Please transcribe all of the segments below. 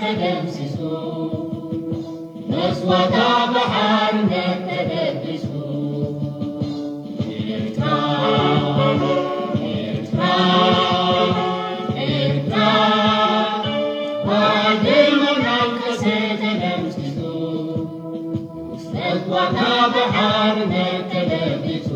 ተደምሲሱ፣ መስዋእታ ብሓርነት ተበጊሱ። ኤርትራ፣ ኤርትራ፣ ኤርትራ፣ ባድመ እናልቀሰ ተደምሲሱ፣ መስዋእታ ብሓርነት ተበጊሱ።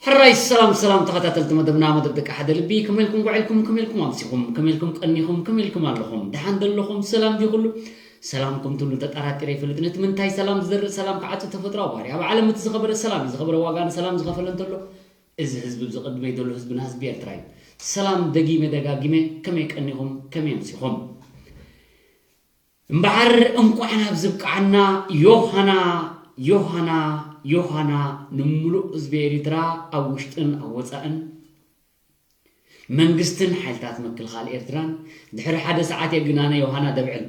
ሕራይ ሰላም ሰላም ተኸታተልቲ መደብና፣ መደብ ደቂ ሓደ ልቢ፣ ከመይ ኢልኩም ውዒልኩም፣ ከመይ ኢልኩም ኣምሲኹም፣ ከመይ ኢልኩም ቀኒኹም፣ ከመይ ኢልኩም ኣለኹም? ደሓን ዶ ኣለኹም? ሰላም ድዩ ኩሉ? ሰላምኩም ትብሉ ተጠራጢረ ይፈልጥ። ነቲ ምንታይ ሰላም ዝዘርእ ሰላም ክዓጽድ ተፈጥሮኣዊ ባህሪ። ኣብ ዓለም እቲ ዝኸበረ ሰላም እዩ። ዝኸበረ ዋጋ ንሰላም ዝኸፈለ እንተሎ፣ እዚ ህዝቢ፣ እዚ ቅድመይ ዘሎ ህዝብና ህዝቢ ኤርትራ እዩ። ሰላም ደጊመ ደጋጊመ፣ ከመይ ቀኒኹም፣ ከመይ ኣምሲኹም? እምበሓር እንቋዕ ናብ ዝብቅዓና። ዮሃና፣ ዮሃና፣ ዮሃና፣ ንምሉእ ህዝቢ ኤሪትራ ኣብ ውሽጥን ኣብ ወጻእን፣ መንግስትን ሓይልታት ምክልኻል ኤርትራን። ድሕሪ ሓደ ሰዓት እየ ግን ኣነ ዮሃና ደብዕል።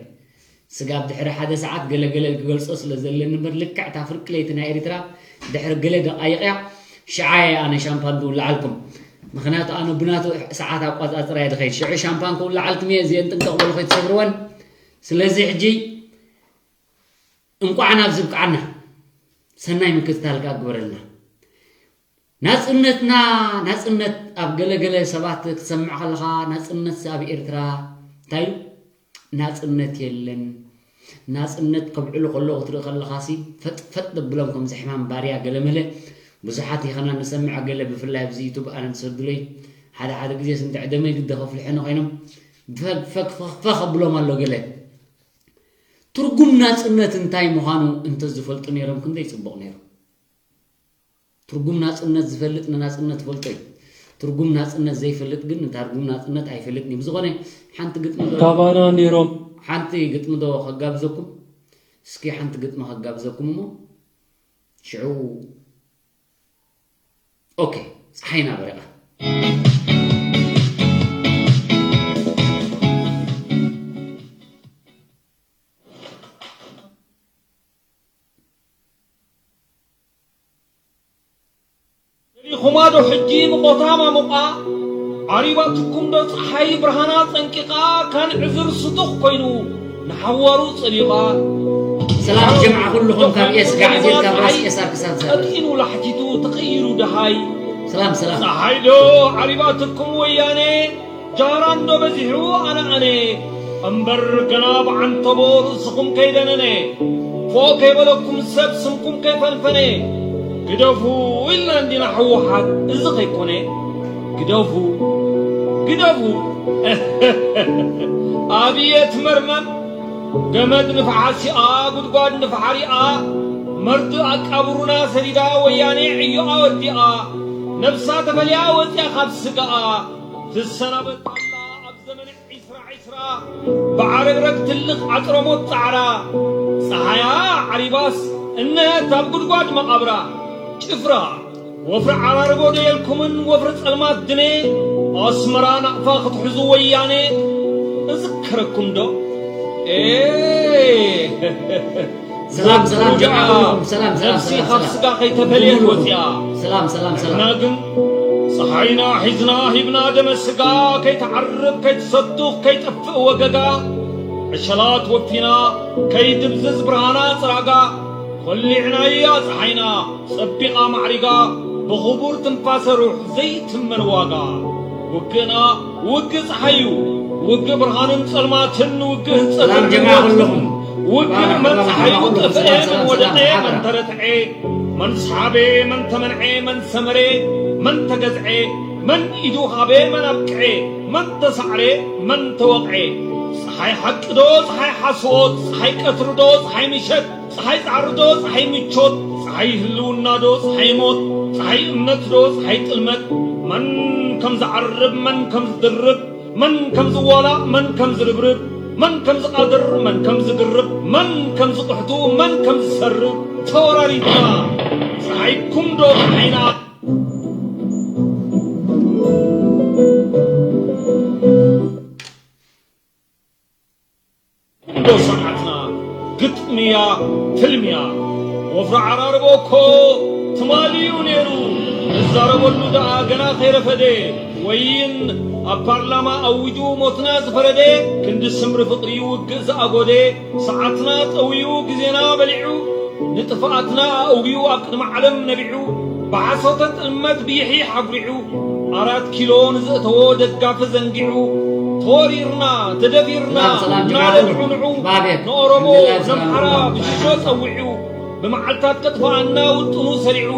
ስጋብ ድሕሪ ሓደ ሰዓት ገለ ገለ ክገልጾ ስለ ዘለኒ እምበር፣ ልክዕ እታ ፍርቂ ለይቲ ናይ ኤሪትራ ድሕሪ ገለ ደቃይቕ እያ። ሽዓ እየ ኣነ ሻምፓን ዝውልዓልኩም። ምኽንያቱ ኣነ ብናቱ ሰዓት ኣቋጻጽራ እየ ድኸይድ። ሽዑ ሻምፓን ክውልዓልኩም እየ፣ እዚአን ጥንቅቕ በሉ ከይትሰብርወን። ስለዚ ሕጂ እንቋዕ ናብዚ ብቅዓና። ሰናይ ምክትታል ከኣ ግበረልና። ናጽነትና፣ ናጽነት ኣብ ገለ ገለ ሰባት ክትሰምዕ ከለኻ፣ ናጽነት ኣብ ኤርትራ እንታይ እዩ? ናጽነት የለን። ናጽነት ከብዕሉ ከለዉ ክትርኢ ከለኻሲ ፈጥ ፈጥ ዘብሎም ከምዚ ሕማም ባርያ ገለመለ ብዙሓት ኢኸና ንሰምዕ። ገለ ብፍላይ ኣብዚ ዩቱብ ኣነ ዝሰዱለይ ሓደ ሓደ ግዜ ስንትዕ ደመይ ግደ ከፍልሑኒ ኮይኖም ፈግ ፈግ ፈኽ ፈኽ ኣብሎም ኣሎ ገለ። ትርጉም ናጽነት እንታይ ምዃኑ እንተዝፈልጡ ነይሮም ክንደይ ጽቡቕ ነይሩ። ትርጉም ናጽነት ዝፈልጥ ንናጽነት ይፈልጦ እዩ። ትርጉም ናጽነት ዘይፈልጥ ግን ንትርጉም ናጽነት ኣይፈልጥን እዩ። ብዝኾነ ሓንቲ ግጥሚ ዶ ካባና ነይሮም። ሓንቲ ግጥሚ ዶ ከጋብዘኩም? እስኪ ሓንቲ ግጥሚ ከጋብዘኩም እሞ ሽዑ ኦኬ፣ ጸሓይና በሪቓ። ርኢኹማ ዶ ሕጂ ምቖታ ማሙቓ? ዓሪባትኩም ዶ ጸሓይ ብርሃና ጸንቂቓ? ካን ዕዝር ስቱኽ ኮይኑ ንሓዋሩ ጸሊቓ። ሰላም ጀምዓ ኩልኹም፣ ካብ ኤስ ጋዕዜት፣ ካብ ራስ ኤስ ኣር ክሳብ ዘረ። ቀጢኑ ላሕቲቱ ተቐይሩ ደሃይ። ሰላም፣ ሰላም። ጸሓይ ዶ ዓሪባትኩም ወያኔ? ጃህራን ዶ በዚሑ ኣነ ኣነ? እምበር ገና ብዓንተቦ ርእስኹም ከይደነነ። ፎእ ከይበለኩም ሰብ ስምኩም ከይፈንፈነ። ግደፉ ኢልና እንዲና ህወሓት እዚ ከይኮነ። ግደፉ፣ ግደፉ። ኣብየት መርመም፣ ገመድ ንፍሓሲኣ፣ ጉድጓድ ንፍሓሪኣ፣ መርድእ ኣቃብሩና ሰዲዳ ወያኔ ዕዮኣ ወዲኣ፣ ነብሳ ተፈልያ ወፂኣ ካብ ስጋኣ፣ ትሰናበት ኣላ ኣብ ዘመነ ዒስራ ዒስራ፣ ብዓረግረግ ትልቕ ዓጥረሞት ጻዕራ፣ ጸሓያ ዓሪባስ እነሀት ኣብ ጉድጓድ መቓብራ። ጭፍራ፣ ወፍሪ ዓራርቦ ደየልኩምን ወፍሪ ጸልማት ድነ፣ ኣስመራ ናቕፋ ክትሕዙ ወያኔ፣ እዝክረኩም ዶ? ኤ፣ ሰላም ሰላም ጀማዓ ኩሉኹም። ሰላም ሰላም ነፍሲ ሰላም ካብ ሰላም። ስጋ ከይተፈልየት ኩሉኹም። ወፂኣ። ሰላም ሰላም ሰላም። ንሕና ግን ፀሓይና ሒዝና ሂብና ደመ ስጋ ከይትዓርብ ከይትሰቱኽ ከይጠፍእ ወገጋ ዕሸላት ወፊና ከይድብዝዝ ብርሃና ፅራጋ ኮሊዕናያ ፀሓይና ፀቢቓ ማዕሪጋ ብኽቡር ትንፋሰ ሩሕ ዘይትመን ዋጋ። ውግእና ውግእ ፀሓይ እዩ። ውግእ ብርሃንን ጸልማትን፣ ውግእ ህንጸትን ሰላም ጀማዓ ኩልኹም። ውግእ መን ፀሓዩ ጠፍኤ፣ መን ወደቐ፣ መን ተረትዐ፣ መን ሰሓበ፣ መን ተመንዐ፣ መን ሰመረ፣ መን ተገዝዐ፣ መን ኢዱ ሃበ፣ መን ኣብቅዐ፣ መን ተሳዕረ፣ መን ተወቕዐ። ፀሓይ ሓቂ ዶ ፀሓይ ሓስቦት፣ ፀሓይ ቀትሪ ዶ ፀሓይ ምሸት፣ ፀሓይ ፃዕሪ ዶ ፀሓይ ምቾት፣ ፀሓይ ህልውና ዶ ፀሓይ ሞት፣ ፀሓይ እምነት ዶ ፀሓይ ጥልመት፣ መን ከም ዝዓርብ መን ከም ዝድርብ፣ መን ከም ዝዋላእ መን ከም ዝርብርብ፣ መን ከም ዝቓድር መን ከም ዝግርብ፣ መን ከም ዝቕሕቱ መን ከም ዝሰርብ ተወራሪድና፣ ፀሓይኩም ዶ ፀሓይና? እንዶ ሰዓትና ግጥምያ ትልምያ። ወፍሪ ዓራርቦ እኮ ትማሊ እዩ ነይሩ። ንዛረበሉ ደኣ ገና ከይረፈደ። ወይን ኣብ ፓርላማ ኣዊጁ ሞትና ዝፈረደ። ክንዲ ስምሪ ፍቕሪ ውግእ ዝኣጎደ። ሰዓትና ጠውዩ ግዜና በሊዑ። ንጥፍኣትና ኣእውዩ ኣብ ቅድሚ ዓለም ነቢዑ። ብሓሶተ ጥልመት ብይሒ ሓጉሪዑ። ኣራት ኪሎ ንዘእተዎ ደጋፊ ዘንጊዑ። ተወሪርና ተደፊርና ሰላም ሰላም ጅማዓ እናበልዑ ንዑ። ባቤት ንኦሮሞ ኣልሐምዱሊላህ ሰላም ነምሓራ ሰላም። ብሽሾ ጸዊዑ። ብመዓልታት ከጥፍኣና ውጥኑ ሰሪዑ።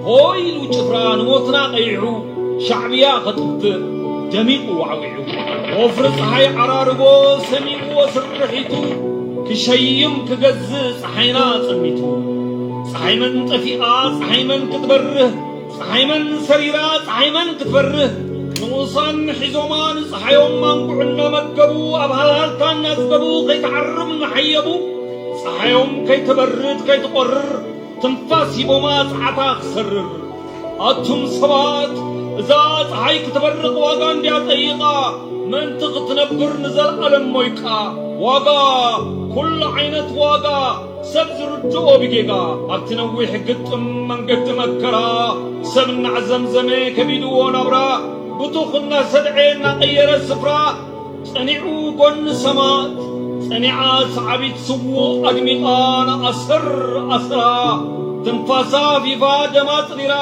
ሆይ ኢሉ ጭፍራ ንሞትና ቀይሑ። ሻዕብያ ከጥፍእ ደሚቑ ዋዕዊዑ። ወፍሪ ፀሓይ ዓራርቦ ሰሚዕዎ ስርሒቱ። ክሸይም ክገዝእ ፀሓይና ፀሚቱ። ፀሓይ መን ጠፊኣ ፀሓይ መን ክትበርህ፣ ፀሓይ መን ሰሪራ ፀሓይ መን ክትበርህ። ንኡሳን ሒዞማ ንፀሓዮም ማንጉዕ እናመገቡ ኣብ ሃልሃልታ እናዝገቡ ከይትዓርብ እናሓየቡ ፀሓዮም ከይትበርድ ከይትቆርር ትንፋስ ሂቦማ ጸዓታ ክሰርር። ኣቱም ሰባት፣ እዛ ጸሓይ ክትበርቕ ዋጋ እንድያ ጠይቓ፣ ምእንቲ ክትነብር ንዘለኣለም ሞይቃ። ዋጋ፣ ኩሉ ዓይነት ዋጋ፣ ሰብ ዝርድኦ ብጌጋ። ኣብቲ ነዊሕ ግጥም መንገዲ መከራ፣ ሰብ እናዕዘምዘመ ከቢድዎ ናብራ፣ ብቱኽ እናሰድዐ እናቐየረ ስፍራ፣ ጸኒዑ ጎኒ ሰማእት፣ ጸኒዓ ሰዓቢት ስዉእ ኣድሚቓ ንኣሰር ኣስራ፣ ትንፋሳ ሃፊፋ ደማ ጽሪራ፣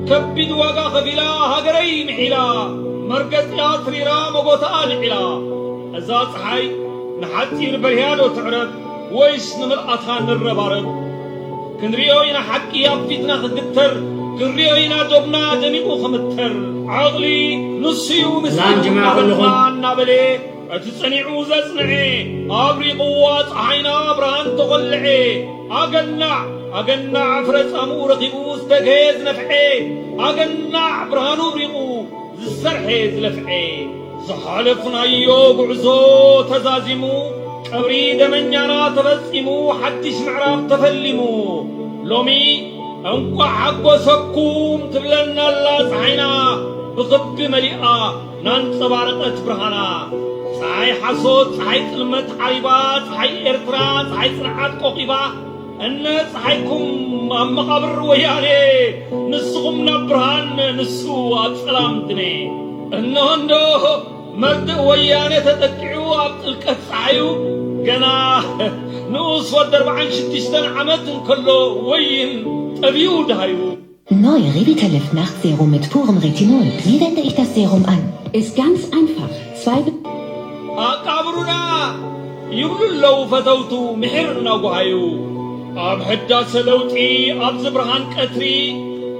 ከቢድ ዋጋ ከፊላ ሃገረይ ምሒላ፣ መርገጺኣ ትሪራ መጎታኣ ልዒላ። እዛ ጸሓይ ንሓጺር በርህያ ዶ ትዕረብ ወይስ ንምልኣታ ንረባረብ? ክንሪኦ ኢና ሓቂ ኣብ ፊትና ክግተር፣ ክንሪኦ ኢና ዶብና ደሚቑ ክምተር። ዓቕሊ ንሱ እዩ ምስጢሩ ሰላም ጅማዓ እናበልና ኩልኹም። እናበለ፣ እቲ ጸኒዑ ዘጽንዐ፣ ኣብሪቕዋ ጸሓይና ብርሃን ተኾልዐ። ኣገናዕ፣ ኣገናዕ ፍረ ጻምኡ ረኺቡ ዝተግሀ ዝነፍዐ። ኣገናዕ ብርሃኑ ብሪቑ ዝሰርሐ ዝለፍዐ። ዝሓለፍናዮ ጉዕዞ ተዛዚሙ፣ ቀብሪ ደመኛና ተፈጺሙ፣ ሓድሽ ምዕራፍ ተፈሊሙ። ሎሚ እንቋዕ ሓጎሰኩም ትብለና ኣላ ጸሓይና፣ ብኽቢ መሊኣ ናንጸባረቐት ብርሃና። ጸሓይ ሓሶት፣ ጸሓይ ጥልመት ዓሪባ፣ ጸሓይ ኤርትራ፣ ጸሓይ ጽንዓት ቆቒባ፣ እነ ጸሓይኩም ኣብ መቓብር ወያኔ፣ ንስኹም ናብ ብርሃን፣ ንሱ ኣብ ጸላም ድነ። እነሆ እንዶ መርድእ ወያኔ ተጠቂዑ ኣብ ጥልቀት ጸሓዩ፣ ገና ንኡስ ወዲ ኣርብዓን ሽዱሽተን ዓመት እንከሎ ወይን ጠብዩ ደሃዩ። Neue Revitalift Nachtserum mit purem Retinol. Wie wende ich das Serum an? Ist ganz einfach. Zwei ኣቃብሩና ይብሉ ኣለዉ ፈተውቱ ምሒር እናጓሃዩ። ኣብ ሕዳሰ ለውጢ ኣብዚ ብርሃን ቀትሪ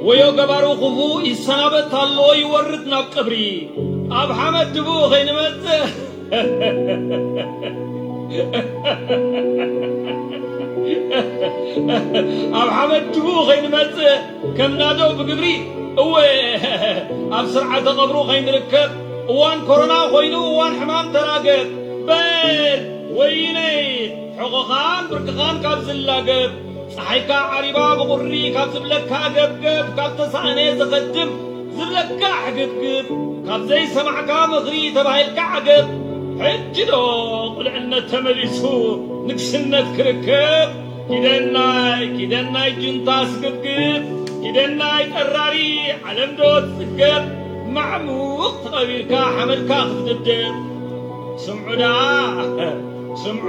ወዮ ገባሩ ክፉእ ይሰናበት ኣሎ ይወርድ ናብ ቀብሪ። ኣብ ሓመድ ድቡእ ከይንመጽእ ኣብ ሓመድ ድቡእ ከይንመጽእ ከም ናደው ብግብሪ እወ ኣብ ስርዓተ ቀብሩ ከይንርከብ እዋን ኮሮና ኮይኑ እዋን ሕማም ተራገብ በል ወይነይ ሕቖኻን ብርክኻን ካብ ዝላገብ ፀሓይካ ዓሪባ ብቑሪ ካብ ዝብለካ ገብገብ ካብ ተሳእነ ዝኸድም ዝብለካ ሕግብግብ ካብ ዘይሰማዕካ ምኽሪ ተባሂልካ ዓገብ ሕጂ ዶ ቁልዕነት ተመሊሱ ንግስነት ክርከብ ኪደናይ ኪደናይ ጁንታ ስግብግብ፣ ኪደናይ ጠራሪ ዓለምዶ ትጽገብ፣ ማዕሙቕ ተቐቢርካ ሓመድካ ክትድብደብ። ስምዑ ደኣ ስምዑ፣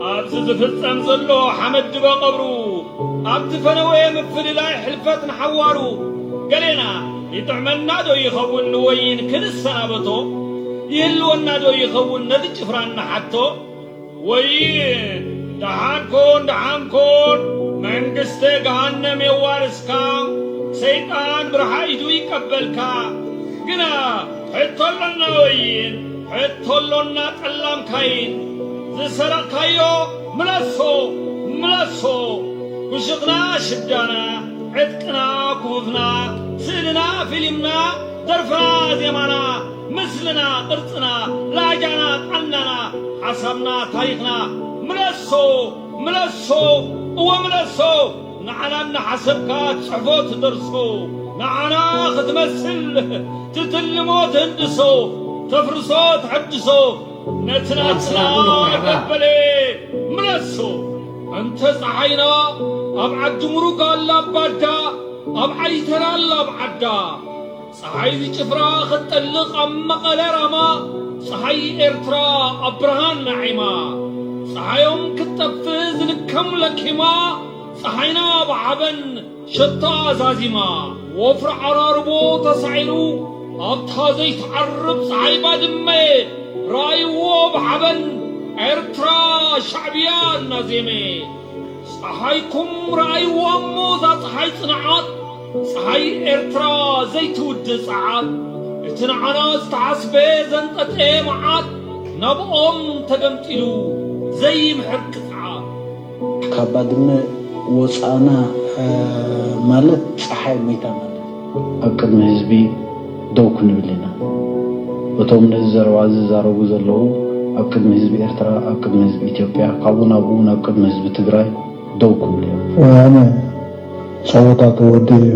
ኣብዚ ዝፍጸም ዘሎ ሓመድ ድበ ቀብሩ፣ ኣብቲ ፈነወ ምፍልላይ ሕልፈት ንሓዋሩ። ገሌና ይጥዕመና ዶ ይኸውን ንወይን ክንሰናበቶ? ይህልወና ዶ ይኸውን ነቲ ጭፍራ እንሓቶ? ወይን ደሓን ኩን ደሓን ኩን፣ መንግስተ ገሃነም የዋርስካ፣ ሰይጣን ብርሓ ኢዱ ይቀበልካ። ግና ሕቶ ኣሎና ወይን፣ ሕቶ ኣሎና ጠላም ካይን። ዝሰረቕካዮ ምለሶ፣ ምለሶ። ጉሽኽና ሽዳና፣ ዕጥቅና ኩፍፍና፣ ስእልና ፊልምና፣ ደርፍና ዜማና፣ ምስልና ቅርጽና፣ ላጃና ቃናና፣ ሓሳብና ታሪኽና። ምለሶ፣ ምለሶ፣ እወ ምለሶ። ንዓና እናሓሰብካ ትጽሕፎ ትደርሶ፣ ንዓና ክትመስል ትትልሞ ትህንድሶ፣ ተፍርሶ ትሕድሶ፣ ነቲ ናትና መርሓባ። ገበለ ምለሶ። እንተ ጸሓይና ኣብ ዓዲ ሙሩግ ኣላ ባዳ፣ ኣብ ዓሊተና ኣላ ኣብ ዓዳ። ጸሓይ ዝጭፍራ ክትጠልቕ ኣብ መቐለ ራማ፣ ጸሓይ ኤርትራ ኣብ ብርሃን ናዒማ። ጸሓዮም ክትጠፍእ ዝልከም ለኪማ፣ ጸሓይና ብሓበን ሸታ ዛዚማ። ወፍሪ ዓራርቦ ተሳዒሩ ኣብታ ዘይትዓርብ ጸሓይ ባድመ፣ ረኣይዎ ብሓበን ኤርትራ ሻዕብያ እናዜመ። ጸሓይኩም ረኣይዋ እሞ እዛ ጸሓይ ጽንዓት፣ ጸሓይ ኤርትራ ዘይትውድእ ጸዓት። እቲ ንዓና ዝተሓስበ ዘንጠጠ መዓት፣ ናብኦም ተገምጢሉ ዘይምሕር ቅጽዓት። ካብ ባድመ ወጻእና፣ እ፣ ማለት ጸሓይ ሞይታ ማለት። ኣብ ቅድሚ ህዝቢ ደው ክንብል ኢና። እቶም ነዚ ዘረባ ዝዛረቡ ዘለዉ ኣብ ቅድሚ ህዝቢ ኤርትራ፣ ኣብ ቅድሚ ህዝቢ ኢትዮጵያ፣ ካብኡ ናብኡ ናብ ቅድሚ ህዝቢ ትግራይ ደው ክብሉ እዮም። ወያነ ጸወታ ተወዲኡ እዩ።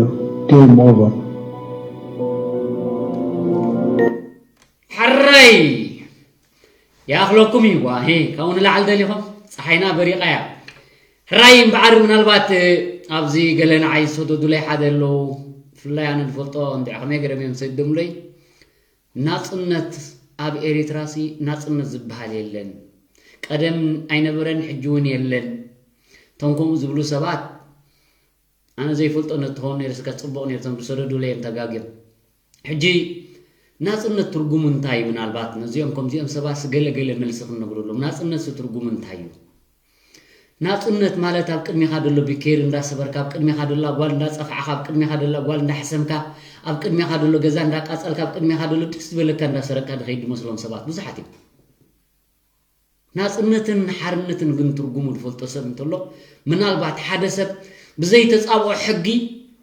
ጌም ኦቨር። ሕራይ ይኣኽለኩም እዩ ጓሂ። ካብኡ ንላዕሊ ደሊኹም? ጸሓይና በሪቓ እያ። ሕራይ እምበኣር ምናልባት ኣብዚ ገለ ንዓይ ዝሰደዱለይ ሓደ ኣለዉ። ብፍላይ ኣነ ዝፈልጦ እንድዒ ከመይ ገይሮም እዮም ዝሰደሙለይ? ናጽነት ኣብ ኤሪትራሲ ናጽነት ዝበሃል የለን። ቀደም ኣይነበረን፣ ሕጂ እውን የለን። እቶም ከምኡ ዝብሉ ሰባት ኣነ ዘይፈልጦ ነትኸውን ነይሩ፣ እስከ ጽቡቕ ነይሩ፣ እቶም ዝሰደዱለይ እዮም ተጋግዮም። ሕጂ ናጽነት ትርጉሙ እንታይ እዩ? ምናልባት ነዚኦም ከምዚኦም ሰባትሲ ገለ ገለ መልሲ ክንነግረሎም። ናጽነትሲ ትርጉሙ እንታይ እዩ? ናጽነት ማለት ኣብ ቅድሜኻ ደሎ ቢኬሪ እንዳሰበርካ፣ ኣብ ቅድሜኻ ደላ ጓል እንዳጸፋዕኻ፣ ኣብ ቅድሜኻ ደላ ጓል እንዳሕሰምካ፣ ኣብ ቅድሜኻ ደሎ ገዛ እንዳቃጸልካ፣ ኣብ ቅድሜኻ ደሎ ድስ ዝበለካ እንዳሰረቅካ ድኸይድ ድመስሎም ሰባት ብዙሓት እዮም። ናጽነትን ሓርነትን ግን ትርጉሙ ዝፈልጦ ሰብ እንተሎ፣ ምናልባት ሓደ ሰብ ብዘይተጻብኦ ሕጊ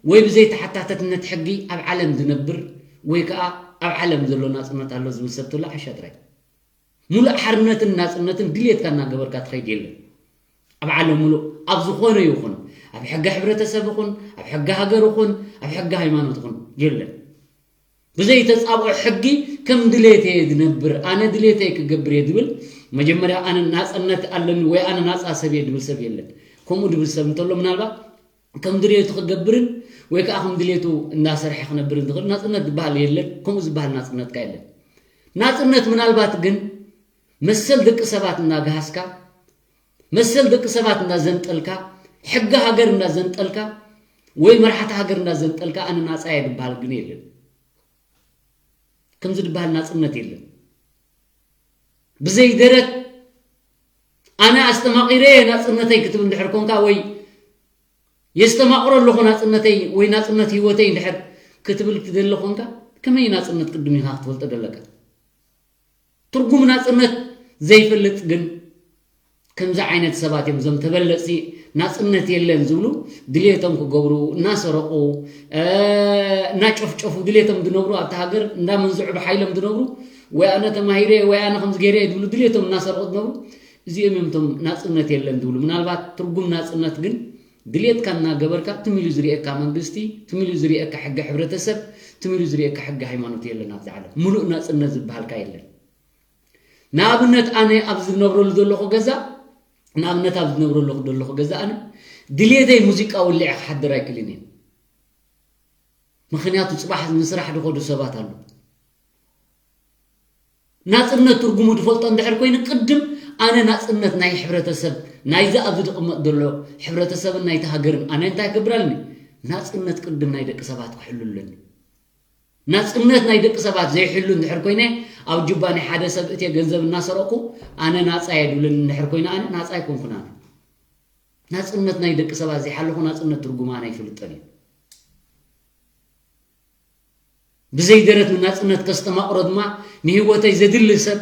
ወይ ብዘይተሓታተትነት ሕጊ ኣብ ዓለም ዝነብር ወይ ከኣ ኣብ ዓለም ዘሎ ናጽነት ኣሎ ዝብል ሰብ ተሎ ዓሻ ጥራይ። ሙሉእ ሓርነትን ናጽነትን ድልየትካ እናገበርካ ትኸይድ የለን። ኣብ ዓለም ሙሉእ ኣብ ዝኾነ ይኹን፣ ኣብ ሕጊ ሕብረተሰብ ይኹን፣ ኣብ ሕጊ ሃገር ይኹን፣ ኣብ ሕጊ ሃይማኖት ይኹን የለን። ብዘይተጻብኦ ሕጊ ከም ድሌተየ ዝነብር፣ ኣነ ድሌተይ ክገብር እየ ዝብል፣ መጀመርያ ኣነ ናጽነት ኣለኒ ወይ ኣነ ናጻ ሰብ እየ ዝብል ሰብ የለን። ከምኡ ዝብል ሰብ እንተሎ ምናልባት ከም ድሌቱ ክገብርን ወይ ከኣ ከም ድሌቱ እንዳሰርሐ ክነብርን ዝኽእል ናጽነት ዝበሃል የለን። ከምኡ ዝበሃል ናጽነትካ የለን። ናጽነት ምናልባት ግን መሰል ደቂ ሰባት እናገሃስካ፣ መሰል ደቂ ሰባት እንዳዘንጠልካ፣ ሕጊ ሃገር እንዳዘንጠልካ ወይ መራሕቲ ሃገር እንዳዘንጠልካ ኣነ ናጻ እየ ዝበሃል ግን የለን። ከምዚ ዝበሃል ናጽነት የለን። ብዘይ ደረት ኣነ ኣስተማቒረ እየ ናጽነተይ ክትብል እንድሕር ኮንካ ወይ የስተማቕሮ ኣለኹ ናጽነተይ ወይ ናጽነት ህይወተይ እንድሕር ክትብል ትደሊ ኮንካ ከመይ ናጽነት ቅድም ኢኻ ክትፈልጦ ደለካ? ትርጉም ናጽነት ዘይፈልጥ ግን ከምዚ ዓይነት ሰባት እዮም እዞም ተበለጽቲ ናጽነት የለን ዝብሉ ድሌቶም ክገብሩ እናሰረቑ እናጨፍጨፉ ድሌቶም ዝነብሩ ኣብቲ ሃገር እንዳመንዝዑ ብሓይሎም ዝነብሩ ወይ ኣነ ተማሂረ ወይ ኣነ ከምዚ ገይረ ዝብሉ ድሌቶም እናሰረቑ ዝነብሩ እዚኦም እዮም እቶም ናጽነት የለን ዝብሉ ምናልባት ትርጉም ናጽነት ግን ድሌትካ እናገበርካ ትም ኢሉ ዝርእየካ መንግስቲ ትም ኢሉ ዝርእየካ ሕጊ ሕብረተሰብ ትም ኢሉ ዝርእየካ ሕጊ ሃይማኖት የለን ኣብዚ ዓለም ሙሉእ ናጽነት ዝበሃልካ የለን ንኣብነት ኣነ ኣብዚ ዝነብረሉ ዘለኹ ገዛ ንኣብነት ኣብ ዝነብረሉ ዘለኹ ገዛ ኣነ ድሌተይ ሙዚቃ ወሊዐ ክሓድር ኣይክእልን እየ። ምኽንያቱ ጽባሕ ንስራሕ ዝኸዱ ሰባት ኣለዉ። ናጽነት ትርጉሙ ዝፈልጦ እንድሕር ኮይኑ ቅድም ኣነ ናጽነት ናይ ሕብረተሰብ ናይዚ ኣብዚ ዝቕመጥ ዘሎ ሕብረተሰብን ናይቲ ሃገርን ኣነ እንታይ ክገብር ኣለኒ? ናጽነት ቅድም ናይ ደቂ ሰባት ክሕሉ ኣለኒ። ናጽነት ናይ ደቂ ሰባት ዘይሕሉ እንድሕር ኮይነ ኣብ ጁባ ናይ ሓደ ሰብ እትየ ገንዘብ እናሰረቕኩ ኣነ ናጻ እየ ድብለኒ እንድሕር ኮይነ ኣነ ናጻ ኣይኮንኩን። ኣነ ናጽነት ናይ ደቂ ሰባት ዘይሓለኹ ናጽነት ትርጉማ ኣይፈልጠን እዩ። ብዘይ ደረት ንናጽነት ከስተማቕሮ ድማ ንህይወተይ ዘድሊ ሰብ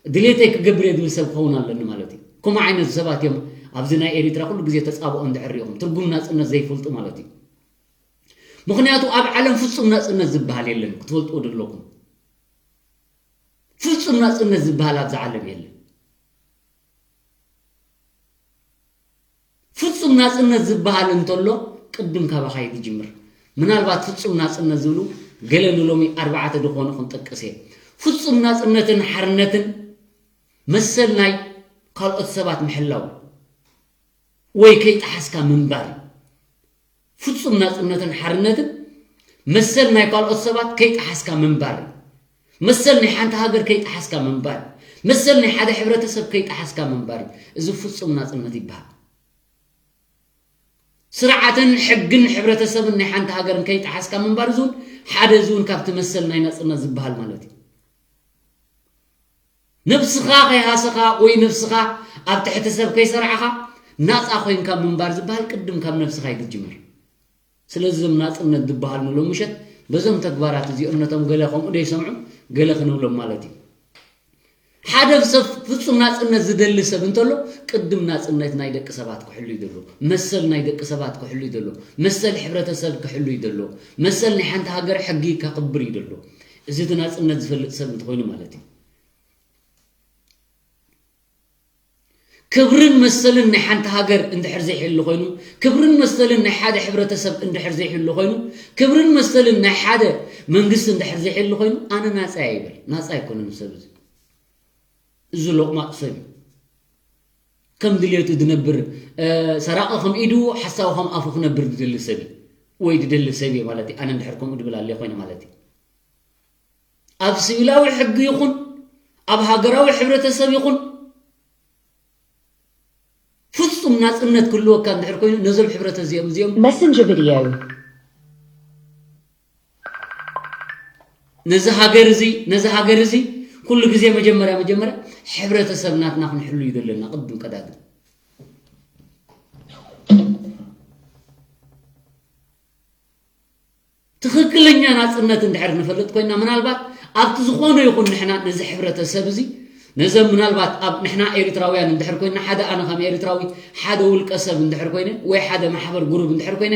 ድሌተይ ክገብር እየ ዝብል ሰብ ክኸውን ኣለኒ ማለት እዩ። ከምኡ ዓይነት ሰባት እዮም ኣብዚ ናይ ኤሪትራ ኩሉ ግዜ ተጻብኦ እንድሕር ሪኢኹም ትርጉም ናጽነት ዘይፈልጡ ማለት እዩ። ምኽንያቱ ኣብ ዓለም ፍጹም ናጽነት ዝበሃል የለን ክትፈልጥዎ ዘለኩም። ፍጹም ናጽነት ዝበሃል ኣብዛ ዓለም የለን። ፍጹም ናጽነት ዝበሃል እንተሎ ቅድም ካባኻ እዩ ዝጅምር። ምናልባት ፍጹም ናጽነት ዝብሉ ገለ ንሎሚ ኣርባዕተ ዝኾኑ ክንጠቅስ እየ። ፍጹም ናጽነትን ሓርነትን መሰል ናይ ካልኦት ሰባት ምሕላው ወይ ከይጠሓስካ ምንባር እዩ። ፍጹም ናጽነትን ሓርነትን መሰል ናይ ካልኦት ሰባት ከይጠሓስካ ምንባር እዩ። መሰል ናይ ሓንቲ ሃገር ከይጠሓስካ ምንባር እዩ። መሰል ናይ ሓደ ሕብረተሰብ ከይጠሓስካ ምንባር እዩ። እዚ ፍጹም ናጽነት ይበሃል። ስርዓትን ሕግን ሕብረተሰብን ናይ ሓንቲ ሃገርን ከይጠሓስካ ምንባር እዚ እውን ሓደ እዚ እውን ካብቲ መሰል ናይ ናጽነት ዝበሃል ማለት እዩ። ነብስኻ ከይሃሰኻ ወይ ነብስኻ ኣብ ትሕቲ ሰብ ከይሰራዕኻ ናጻ ኮይንካ ምንባር ዝበሃል ቅድም ካብ ነብስኻ እዩ ዝጅምር። ስለዚ እዞም ናጽነት ዝበሃል ንሎም ምሸት በዞም ተግባራት እዚኦም ነቶም ገለ ከምኡ ደይሰምዑ ገለ ክንብሎም ማለት እዩ። ሓደ ሰብ ፍጹም ናጽነት ዝደሊ ሰብ እንተሎ ቅድም ናጽነት ናይ ደቂ ሰባት ክሕሉ እዩ ዘሎ። መሰል ናይ ደቂ ሰባት ክሕሉ እዩ ዘሎ። መሰል ሕብረተሰብ ክሕሉ እዩ ዘሎ። መሰል ናይ ሓንቲ ሃገር ሕጊ ከኽብር እዩ ዘሎ። እዚ እቲ ናጽነት ዝፈልጥ ሰብ እንተኾይኑ ማለት እዩ። ክብርን መሰልን ናይ ሓንቲ ሃገር እንድሕር ዘይሕሉ ኮይኑ፣ ክብርን መሰልን ናይ ሓደ ሕብረተሰብ እንድሕር ዘይሕሉ ኮይኑ፣ ክብርን መሰልን ናይ ሓደ መንግስቲ እንድሕር ዘይሕሉ ኮይኑ፣ ኣነ ናጻ እየ ይበል። ናጻ ኣይኮነን ሰብ እዚ። እዚ ሎቕማጽ ሰብ እዩ። ከም ድልየቱ ዝነብር፣ እ፣ ሰራቒ ከም ኢዱ፣ ሓሳዊ ከም ኣፉ ክነብር ዝደሊ ሰብ እዩ። ወይ ዝደሊ ሰብ እየ ማለት እዩ። ኣነ እንድሕር ከምኡ ድብል ኣለ ኮይነ ማለት እዩ። ኣብ ሲቪላዊ ሕጊ ይኹን፣ ኣብ ሃገራዊ ሕብረተሰብ ይኹን፣ ፍጹም ናጽነት ክህልወካ እንድሕር ኮይኑ፣ ነዞም ሕብረተ እዚኦም፣ እዚኦም Messenger video. ነዚ ሃገር እዚ፣ ነዚ ሃገር እዚ፣ ኩሉ ግዜ መጀመርያ፣ መጀመርያ ሕብረተሰብ ናትና ክንሕሉ እዩ ዘለና፣ ቅድም ቀዳድም። ትኽክለኛ ናጽነት እንድሕር ንፈልጥ ኮይና፣ ምናልባት ኣብቲ ዝኾነ ይኹን ንሕና ነዚ ሕብረተሰብ እዚ፣ ነዘም ምናልባት ኣብ ንሕና ኤርትራውያን እንድሕር ኮይና፣ ሓደ ኣነ ከም ኤርትራዊ፣ ሓደ ውልቀ ሰብ እንድሕር ኮይነ፣ ወይ ሓደ ማሕበር ጉሩብ እንድሕር ኮይነ፣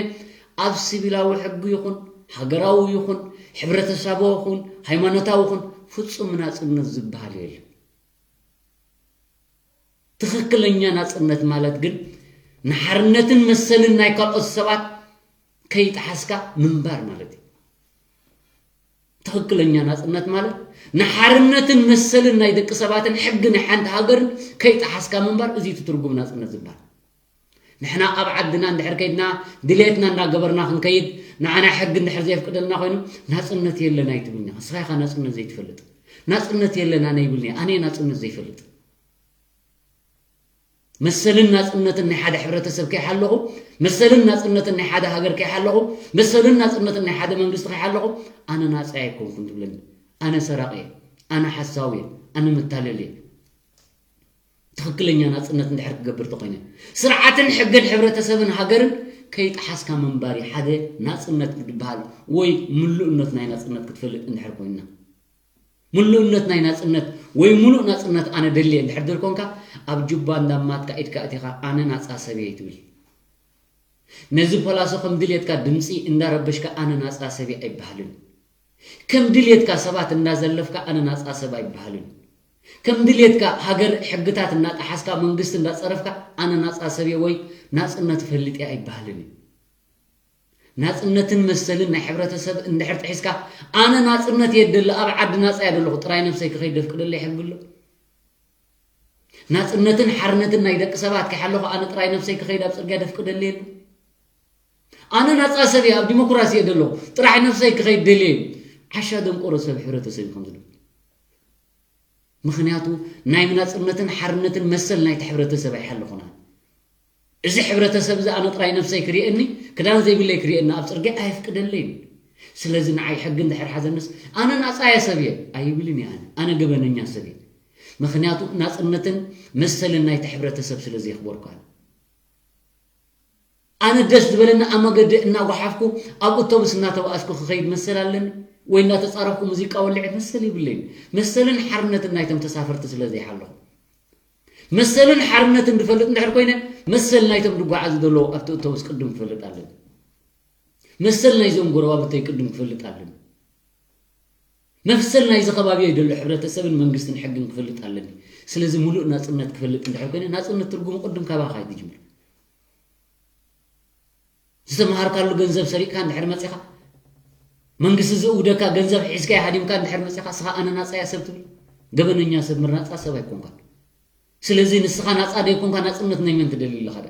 ኣብ ሲቪላዊ ሕጊ ይኹን፣ ሃገራዊ ይኹን፣ ሕብረተሰባዊ ይኹን፣ ሃይማኖታዊ ይኹን፣ ፍጹም ናጽነት ዝበሃል የለን። ትኽክለኛ ናጽነት ማለት ግን ንሓርነትን መሰልን ናይ ካልኦት ሰባት ከይጠሓስካ ምንባር ማለት እዩ። ትኽክለኛ ናጽነት ማለት ንሓርነትን መሰልን ናይ ደቂ ሰባትን ሕጊ ናይ ሓንቲ ሃገርን ከይጠሓስካ ምንባር፣ እዚ እቲ ትርጉም ናጽነት ዝበሃል። ንሕና ኣብ ዓድና እንድሕር ከይድና ድሌትና እንዳገበርና ክንከይድ ንዓና ሕጊ እንድሕር ዘየፍቅደልና ኮይኑ ናጽነት የለን ኣይትብልኒ። ንስኻ ኢኻ ናጽነት ዘይትፈልጥ። ናጽነት የለን ኣነ ይብልኒ። ኣነ እየ ናጽነት ዘይፈልጥ። መሰልን ናጽነትን ናይ ሓደ ሕብረተሰብ ከይሓለኹ፣ መሰልን ናጽነትን ናይ ሓደ ሃገር ከይሓለኹ፣ መሰልን ናጽነትን ናይ ሓደ መንግስቲ ከይሓለኹ፣ ኣነ ናጻ ኣይኮንኩን ትብለኒ። ኣነ ሰራቂ እየ፣ ኣነ ሓሳዊ እየ፣ ኣነ መታለሊ እየ። ትኽክለኛ ናጽነት እንድሕር ክገብር ተኾይነ፣ ስርዓትን ሕግን ሕብረተሰብን ሃገርን ከይጠሓስካ ምንባር እዩ ሓደ ናጽነት ዝበሃል ወይ ምሉእነት ናይ ናጽነት ክትፈልጥ እንድሕር ኮይንና። ምሉእነት ናይ ናጽነት ወይ ምሉእ ናጽነት ኣነ ደልየ እንድሕር ደልኮንካ፣ ኣብ ጁባ እንዳማትካ ኢድካ ኣቲኻ ኣነ ናጻ ሰብ እየ ኣይትብል። ነዚ ፖላሶ ከም ድልየትካ ድምጺ እንዳረበሽካ ኣነ ናጻ ሰብ እየ ኣይበሃልን። ከም ድልየትካ ሰባት እንዳዘለፍካ ኣነ ናጻ ሰብ ኣይበሃልን። ከም ድልየትካ ሃገር ሕግታት እናጠሓስካ መንግስቲ እንዳጸረፍካ ኣነ ናጻ ሰብ እየ ወይ ናጽነት እፈልጥ እየ ኣይበሃልን እዩ። ናጽነትን መሰልን ናይ ሕብረተሰብ እንድሕር ጥሒስካ ኣነ ናጽነት እየ ደሊ ኣብ ዓዲ ናጻ እየ ደለኹ ጥራይ ነብሰይ ክኸይድ ደፍቅደለይ ሕጊ ኣሎ። ናጽነትን ሓርነትን ናይ ደቂ ሰባት ከይሓለኹ ኣነ ጥራይ ነብሰይ ክኸይድ ኣብ ጽርግያ ደፍቅደለየሉ። ኣነ ናጻ ሰብ እየ፣ ኣብ ዲሞክራሲ እየ ደለኹ፣ ጥራሕ ነብሰይ ክኸይድ ደልየ። ዓሻ ደንቆሮ ሰብ ሕብረተሰብ እዩ ከምዚ ድብል። ምኽንያቱ ናይ ናጽነትን ሓርነትን መሰል ናይቲ ሕብረተሰብ ኣይሓለኹና። እዚ ሕብረተሰብ እዚ ኣነ ጥራይ ነብሰይ ክርእየኒ፣ ክዳን ዘይብለይ ክርእየኒ ኣብ ጽርግያ ኣየፍቅደለይን። ስለዚ ንዓይ ሕጊ እንድሕር ሓዘንስ ኣነ ናጻ እየ ሰብ እየ ኣይብልን እየ። ኣነ ኣነ ገበነኛ ሰብ እየ። ምኽንያቱ ናጽነትን መሰልን ናይቲ ሕብረተሰብ ስለ ዘየኽበርኩ ኣነ ኣነ ደስ ዝበለኒ ኣብ መገዲ እናጓሓፍኩ ኣብ ኣውቶቡስ እናተባኣስኩ ክኸይድ መሰል ኣለኒ ወይ እናተጻረፍኩ ሙዚቃ ወልዐ መሰል የብለይን። መሰልን ሓርነትን ናይቶም ተሳፈርቲ ስለ ዘይሓለኹ። መሰልን ሓርነትን ዝፈልጥ እንድሕር ኮይነ መሰል ናይቶም ዝጓዓዙ ዘለዉ ኣብቲ ኣውቶቡስ ቅድም ክፈልጥ ኣለኒ። መሰል ናይዞም ጎረባብተይ ቅድም ክፈልጥ ኣለኒ። መሰል ናይዚ ከባቢ ዘሎ ሕብረተሰብን መንግስትን ሕግን ክፈልጥ ኣለኒ። ስለዚ ሙሉእ ናጽነት ክፈልጥ እንድሕር ኮይነ ናጽነት ትርጉሙ ቅድም ካባኻ እዩ ዝጅምር። ዝተምሃርካሉ ገንዘብ ሰሪቕካ እንድሕር መጺኻ መንግስቲ ዝእውደካ ገንዘብ ሒዝካ ሃዲምካ እንድሕር መጺኻ ንስኻ ኣነ ናጻ እየ ሰብ ትብል? ገበነኛ ሰብ ምር ናጻ ሰብ ኣይኮንካን። ስለዚ ንስኻ ናጻ ደይኮንካ ናጽነት ናይ መን ትደሊ ኣለኻ? ዳ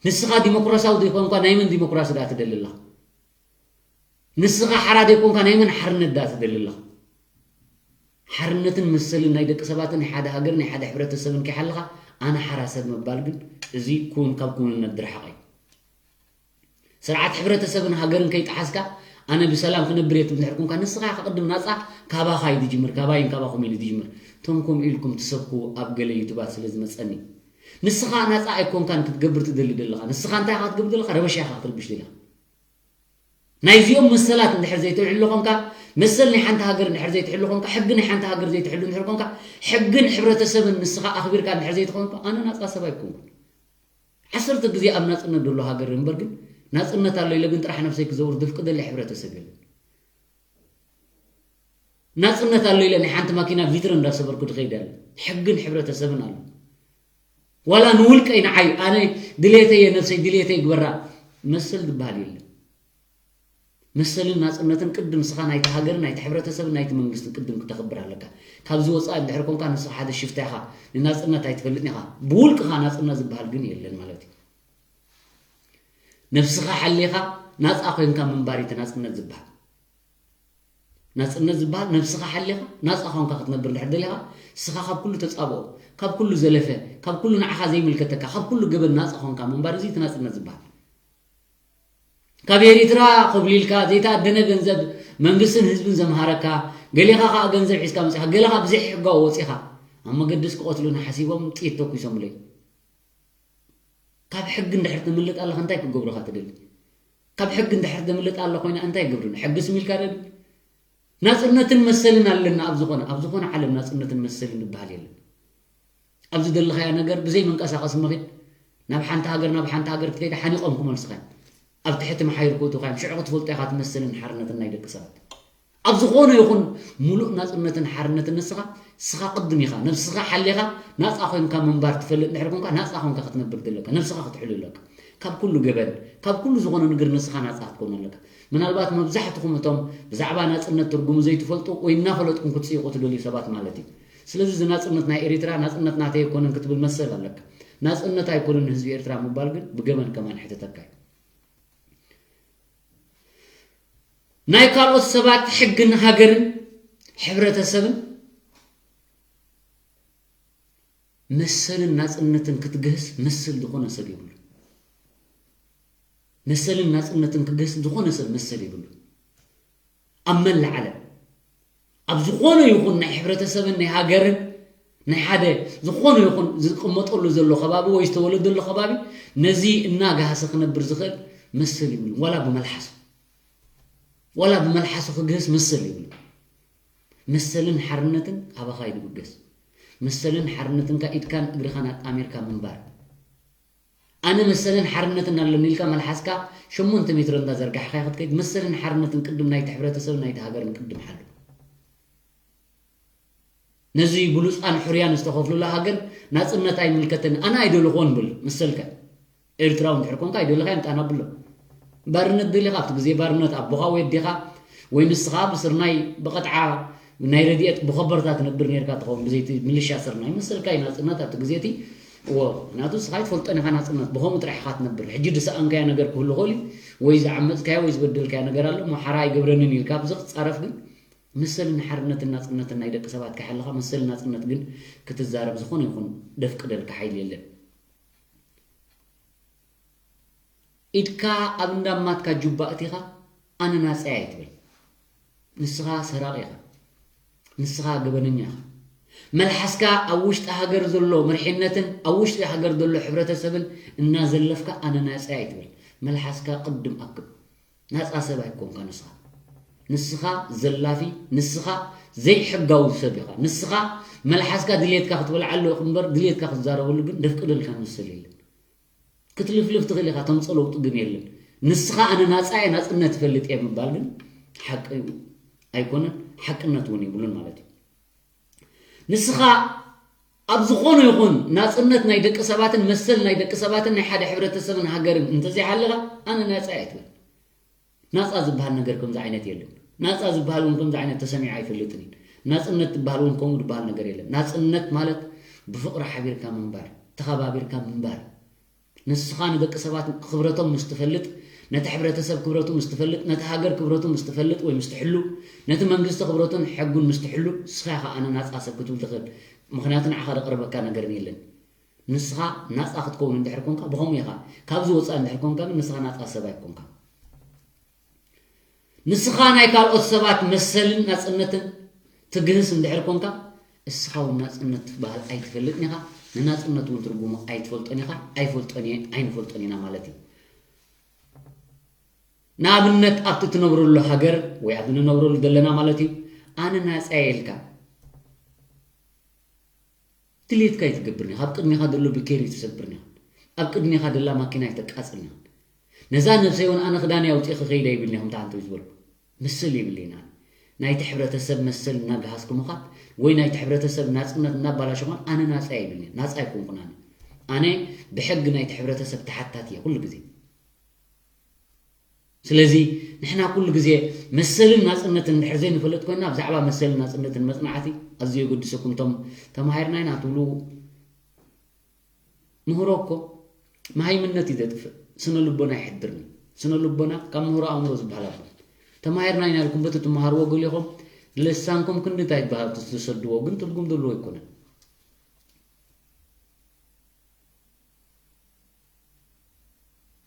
ንስኻ ዲሞክራሲያዊ ዘይኮንካ ናይ መን ዲሞክራሲ ዳ ትደሊ ኣለኻ? ንስኻ ሓራ ደይኮንካ ናይ መን ሓርነት ዳ ትደሊ ኣለኻ? ሓርነትን መሰልን ናይ ደቂ ሰባትን ናይ ሓደ ሃገር ናይ ሓደ ሕብረተሰብን ከይሓለኻ ኣነ ሓራ ሰብ ምባል ግን እዚ ኩን ካብ ኩንነት ዝረሓቐ እዩ። ስርዓት ሕብረተሰብን ሃገርን ከይጠሓስካ ኣነ ብሰላም ክነብር እየ ትብል እንድሕር ኮንካ ንስኻ ኢኻ ቅድም ናጻ ካባኻ እዩ ዝጅምር፣ ካባይን ካባኹም እዩ ዝጅምር። እቶም ከምኡ ኢልኩም ትሰብኩ ኣብ ገለ ዩቱባት ስለ ዝመጸኒ ንስኻ ናጻ ኣይኮንካን ክትገብር ትደሊ ዘለኻ። ንስኻ እንታይ ኢኻ ክትገብር ዘለኻ? ረበሻ ኢኻ ክትርብሽ ዘለኻ። ናይዚኦም መሰላት እንድሕር ዘይትሕሉ ኮንካ፣ መሰል ናይ ሓንቲ ሃገር እንድሕር ዘይትሕሉ ኮንካ፣ ሕጊ ናይ ሓንቲ ሃገር ዘይትሕሉ እንድሕር ኮንካ፣ ሕግን ሕብረተሰብን ንስኻ ኣኽቢርካ እንድሕር ዘይትኾንካ ኣነ ናጻ ሰብ ኣይኮንኩን። ዓሰርተ ግዜ ኣብ ናጽነት ዘሎ ሃገር እምበር ግን ናጽነት ኣሎ ኢለ ግን ጥራሕ ነብሰይ ክዘውር ዝፍቅደለይ ሕብረተሰብ የለን። ናጽነት ኣሎ ኢለ ናይ ሓንቲ ማኪና ቪትሮ እንዳሰበርኩ ድኸይድ ኣለ። ሕግን ሕብረተሰብን ኣሎ። ዋላ ንውልቀይ ንዓይ ኣነ ድሌተይ እየ ነብሰይ ድሌተይ ግበራ መሰል ዝበሃል የለን። መሰልን ናጽነትን ቅድም ንስኻ ናይቲ ሃገርን ናይቲ ሕብረተሰብን ናይቲ መንግስትን ቅድም ክተኽብር ኣለካ። ካብዚ ወጻኢ እንድሕር ኮንካ ንስኻ ሓደ ሽፍታ ኢኻ፣ ንናጽነት ኣይትፈልጥን ኢኻ። ብውልቅኻ ናጽነት ዝበሃል ግን የለን ማለት እዩ። ነብስኻ ሓሊኻ ናጻ ኮይንካ ምንባር እዩ እቲ ናጽነት ዝበሃል። ናጽነት ዝበሃል ነብስኻ ሓሊኻ ናጻ ኾንካ ክትነብር እንድሕር ደሊኻ ንስኻ ካብ ኩሉ ተጻብኦ፣ ካብ ኩሉ ዘለፈ፣ ካብ ኩሉ ንዓኻ ዘይምልከተካ፣ ካብ ኩሉ ገበን ናጻ ኾንካ ምንባር እዚ እቲ ናጽነት ዝበሃል። ካብ ኤሪትራ ኮብሊልካ ዘይተኣደነ ገንዘብ መንግስትን ህዝብን ዘምሃረካ ገሌኻ ከዓ ገንዘብ ሒዝካ መጺኻ ገሌኻ ብዘይ ሕጋዊ ወጺኻ ኣብ መገዲ እስኪ ቆትሉኒ ሓሲቦም ጥይት ተኩሶምለይ። ካብ ሕጊ እንድሕር ትምልጥ ኣለኻ እንታይ ክገብሩኻ ትደሊ? ካብ ሕጊ እንድሕር ዘምልጥ ኣሎ ኮይና እንታይ ይገብሩኒ? ሕጊ ስሚልካ ደል ናጽነትን መሰልን ኣለና ኣብ ዝኾነ ኣብ ዝኾነ ዓለም ናጽነትን መሰልን ዝበሃል የለን። ኣብ ዝደለኻያ ነገር ብዘይ መንቀሳቐሲ መኺድ ናብ ሓንቲ ሃገር ናብ ሓንቲ ሃገር ክትከይድ ሓኒቖም ክመልስኻ እዮም። ኣብ ትሕቲ መሓይር ክእቱኻ እዮም። ሽዑ ክትፈልጦ ኢኻ እቲ መሰልን ሓርነትን ናይ ደቂ ሰባት። ኣብ ዝኾነ ይኹን ሙሉእ ናጽነትን ሓርነትን ንስኻ ስኻ ቅድም ኢኻ ነብስኻ ሓሊኻ ናጻ ኮይንካ ምንባር ትፈልጥ እንድሕር ኮንካ ናጻ ኮንካ ክትነብር ዘለካ ነብስኻ ክትሕሉ ኣለካ ካብ ኩሉ ገበን ካብ ኩሉ ዝኾነ ንግር ንስኻ ናጻ ክትኮን ኣለካ ምናልባት መብዛሕትኹም እቶም ብዛዕባ ናጽነት ትርጉሙ ዘይትፈልጡ ወይ እናፈለጥኩም ክትጽይቑ ትደልዩ ሰባት ማለት እዩ ስለዚ እዚ ናጽነት ናይ ኤሪትራ ናጽነት ናተይ ኣይኮነን ክትብል መሰል ኣለካ ናጽነት ኣይኮነን ንህዝቢ ኤርትራ ምባል ግን ብገበን ከማን ሕተተካ እዩ ናይ ካልኦት ሰባት ሕግን ሃገርን ሕብረተሰብን መሰልን ናፅነትን ክትግህስ መሰል ዝኾነ ሰብ የብሉ። መሰልን ናፅነትን ክግህስ ዝኾነ ሰብ መሰል የብሉ። ኣብ መላእ ዓለም ኣብ ዝኾነ ይኹን ናይ ሕብረተሰብን ናይ ሃገርን ናይ ሓደ ዝኾነ ይኹን ዝቕመጠሉ ዘሎ ከባቢ ወይ ዝተወለደሉ ከባቢ ነዚ እናጋሃሰ ክነብር ዝኽእል መሰል ይብሉ ዋላ ብመልሓሱ ዋላ ብመልሓሱ ክግህስ መሰል ይብሉ። መሰልን ሓርነትን ካባኻ እዩ ዝብገስ። መሰልን ሓርነትንካ ኢድካን እግርኻን ኣጣሚርካ ምንባር። ኣነ መሰልን ሓርነትን ኣለኒ ኢልካ መልሓስካ ሸሞንተ ሜትሮ እንዳዘርጋሕካ ክትከይድ መሰልን ሓርነትን ቅድም ናይቲ ሕብረተሰብን ናይቲ ሃገርን ቅድም ሓሉ። ነዚ ብሉፃን ሕሩያን ዝተኸፍሉላ ሃገር ናፅነት ኣይምልከተኒ ኣነ ኣይደለኹዎን ብል መሰልካ። ኤርትራዊ እንድሕር ኮንካ ኣይደለኻ ይምጣና ብሎ። ባርነት ደሊኻ ኣብቲ ግዜ ባርነት ኣቦኻ ወይ ኣዴኻ ወይ ንስኻ ብስርናይ ብቐጥዓ ናይ ረድኤት ብኸበርታ ትነብር ነርካ ትኸውን ብዘይቲ ምልሻ ስርና ይመሰልካ እዩ ናፅነት ኣብቲ ግዜ እቲ። እዎ፣ ምክንያቱ ንስኻ ኣይትፈልጦን ኢኻ ናፅነት፣ ብኸምኡ ጥራሕ ኢኻ ትነብር። ሕጂ ዝሰኣንካዮ ነገር ክህሉ ይኽእል እዩ፣ ወይ ዝዓመፅካዮ ወይ ዝበደልካዮ ነገር ኣሎ እሞ ሓራ ኣይገብረንን ኢልካ ኣብዚ ክትፃረፍ ግን፣ መሰልን ሓርነትን ናፅነትን ናይ ደቂ ሰባት ከይሓለኻ መሰል ናፅነት ግን ክትዛረብ ዝኾነ ይኹን ደፍቅደልካ ሓይሊ የለን። ኢድካ ኣብ እንዳማትካ ጁባ እቲኻ ኣነ ናጻይ ኣይትበል። ንስኻ ሰራቂ ኢኻ። ንስኻ ገበነኛ ኢኻ። መልሓስካ ኣብ ውሽጢ ሃገር ዘሎ መርሒነትን ኣብ ውሽጢ ሃገር ዘሎ ሕብረተሰብን እናዘለፍካ ኣነ ናጻይ ኣይትበል። መልሓስካ ቅድም ኣክብ። ናጻ ሰብ ኣይኮንካ ንስኻ። ንስኻ ዘላፊ፣ ንስኻ ዘይሕጋዊ ሰብ ኢኻ። ንስኻ መልሓስካ ድልየትካ ክትበልዓሉ እምበር ድልየትካ ክትዛረበሉ ግን ደፍቅደልካ መሰል የለን። ክትልፍልፍ ትኽእል ኢኻ፣ ተምፅኦ ለውጢ ግን የለን። ንስኻ ኣነ ናፃ እየ፣ ናፅነት ይፈልጥ እየ ምባል ግን ሓቂ ኣይኮነን፣ ሓቅነት እውን የብሉን ማለት እዩ። ንስኻ ኣብ ዝኾነ ይኹን ናፅነት ናይ ደቂ ሰባትን መሰል ናይ ደቂ ሰባትን ናይ ሓደ ሕብረተሰብን ሃገርን እንተዘይሓለኻ ኣነ ናፃ እየ ትብል። ናፃ ዝበሃል ነገር ከምዚ ዓይነት የለን። ናፃ ዝበሃል እውን ከምዚ ዓይነት ተሰሚዑ ኣይፈልጥን እዩ። ናፅነት ዝበሃል እውን ከምኡ ዝበሃል ነገር የለን። ናፅነት ማለት ብፍቕሪ ሓቢርካ ምንባር፣ ተኸባቢርካ ምንባር። ንስኻ ንደቂ ሰባት ክብረቶም ምስ ትፈልጥ፣ ነቲ ሕብረተሰብ ክብረቱ ምስ ትፈልጥ፣ ነቲ ሃገር ክብረቱ ምስ ትፈልጥ ወይ ምስ ትሕሉ፣ ነቲ መንግስቲ ክብረቱን ሕጉን ምስ ትሕሉ፣ ንስኻ ኢኻ ኣነ ናፃ ሰብ ክትብል ትኽእል። ምኽንያቱ ንዓኻ ዘቕርበካ ነገርን የለን። ንስኻ ናፃ ክትከውን እንድሕር ኮንካ ብኸምኡ ኢኻ። ካብዚ ወፃኢ እንድሕር ኮንካ ግን ንስኻ ናፃ ሰብ ኣይኮንካ። ንስኻ ናይ ካልኦት ሰባት መሰልን ናፅነትን ትግህስ እንድሕር ኮንካ፣ እስኻ እውን ናፅነት ትበሃል ኣይትፈልጥን ኢኻ፣ ንናፅነት እውን ትርጉሙ ኣይትፈልጦን ኢኻ፣ ኣይፈልጦን እየ፣ ኣይንፈልጦን ኢና ማለት እዩ። ንኣብነት ኣብቲ ትነብረሉ ሃገር ወይ ኣብ ንነብረሉ ዘለና ማለት እዩ፣ ኣነ ናፃ እየ ኢልካ ድሌትካ ኣይትገብርን ኢኻ። ኣብ ቅድሜኻ ዘሎ ብኬሪ ኣይትሰብርን ኢኻ። ኣብ ቅድሜኻ ደላ ማኪና ኣይተቃጽልን ኢኻ። ነዛ ነብሰይ እውን ኣነ ክዳነይ ኣውጺእ ክኸይድ ኣይብልን ኢኹም ተዓንተው ዝበልኩ። መሰል የብለይን ኣነ። ናይቲ ሕብረተሰብ መሰል እናገሃስኩ ምኻድ ወይ ናይቲ ሕብረተሰብ ናጽነት እናባላሸኹን ኣነ ናጻ የብልን። ናጻ ኣይኮንኩን ኣነ። ኣነ ብሕጊ ናይቲ ሕብረተሰብ ተሓታቲ እየ ኩሉ ግዜ። ስለዚ ንሕና ኩሉ ግዜ መሰልን ናጽነትን እንድሕር ዘይንፈልጥ ኮይና ብዛዕባ መሰልን ናጽነትን መጽናዕቲ ኣዝዩ የገድሰኩም። እቶም ተማሂርና ኢና ትብሉ ምህሮ እኮ መሃይምነት እዩ ዘጥፍእ፣ ስነ ልቦና ይሕድርኒ። ስነ ልቦና ካብ ምህሮ ኣእምሮ ዝበሃል ኣሎ። ተማሂርና ኢና ኢልኩም በቲ ትመሃርዎ ገሊኹም ልሳንኩም ክንዲ እንታይ ይበሃል እቲ ዝተሰድዎ ግን ትርጉም ዘለዎ ኣይኮነን።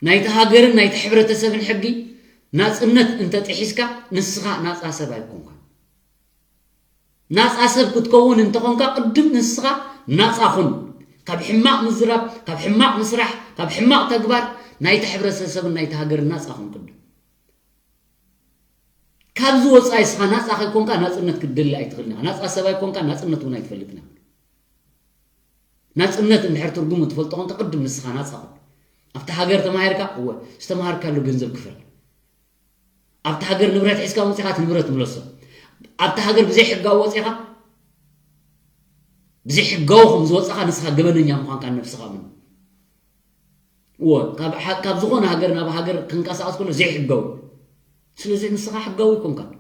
ናይቲ ሃገርን ናይቲ ሕብረተሰብን ሕጊ ናጽነት እንተጥሒስካ ንስኻ ናጻ ሰብ ኣይኮንካን። ናጻ ሰብ ክትከውን እንተኾንካ ቅድም ንስኻ ናጻ ኩን። ካብ ሕማቕ ምዝራብ፣ ካብ ሕማቕ ምስራሕ፣ ካብ ሕማቕ ተግባር ናይቲ ሕብረተሰብን ናይቲ ሃገርን ናጻ ኩን ቅድም። ካብዚ ወጻኢ እስኻ ናጻ ከይኮንካ ናጽነት ክትደሊ ኣይትኽእልን ኢኻ። ናጻ ሰብ ኣይኮንካ ናጽነት እውን ኣይትፈልጥን ኢኻ። ናጽነት እንድሕር ትርጉሙ ትፈልጦ ኮንካ ቅድም ንስኻ ናጻ ኩን። ኣብቲ ሃገር ተማሂርካ እወ ዝተማሃርካሉ ገንዘብ ክፈል። ኣብቲ ሃገር ንብረት ሒዝካ መጺኻ እቲ ንብረት ምለሶ። ኣብቲ ሃገር ብዘይሕጋዊ ወጺኻ ብዘይሕጋዊ ከም ዝወጻኻ ንስኻ ገበነኛ ምዃንካ ነብስኻ እመን። እወ ካብ ሓ- ካብ ዝኾነ ሃገር ናብ ሃገር ክንቀሳቐስ ከሎ ዘይሕጋዊ። ስለዚ ንስኻ ሕጋዊ ኣይኮንካን።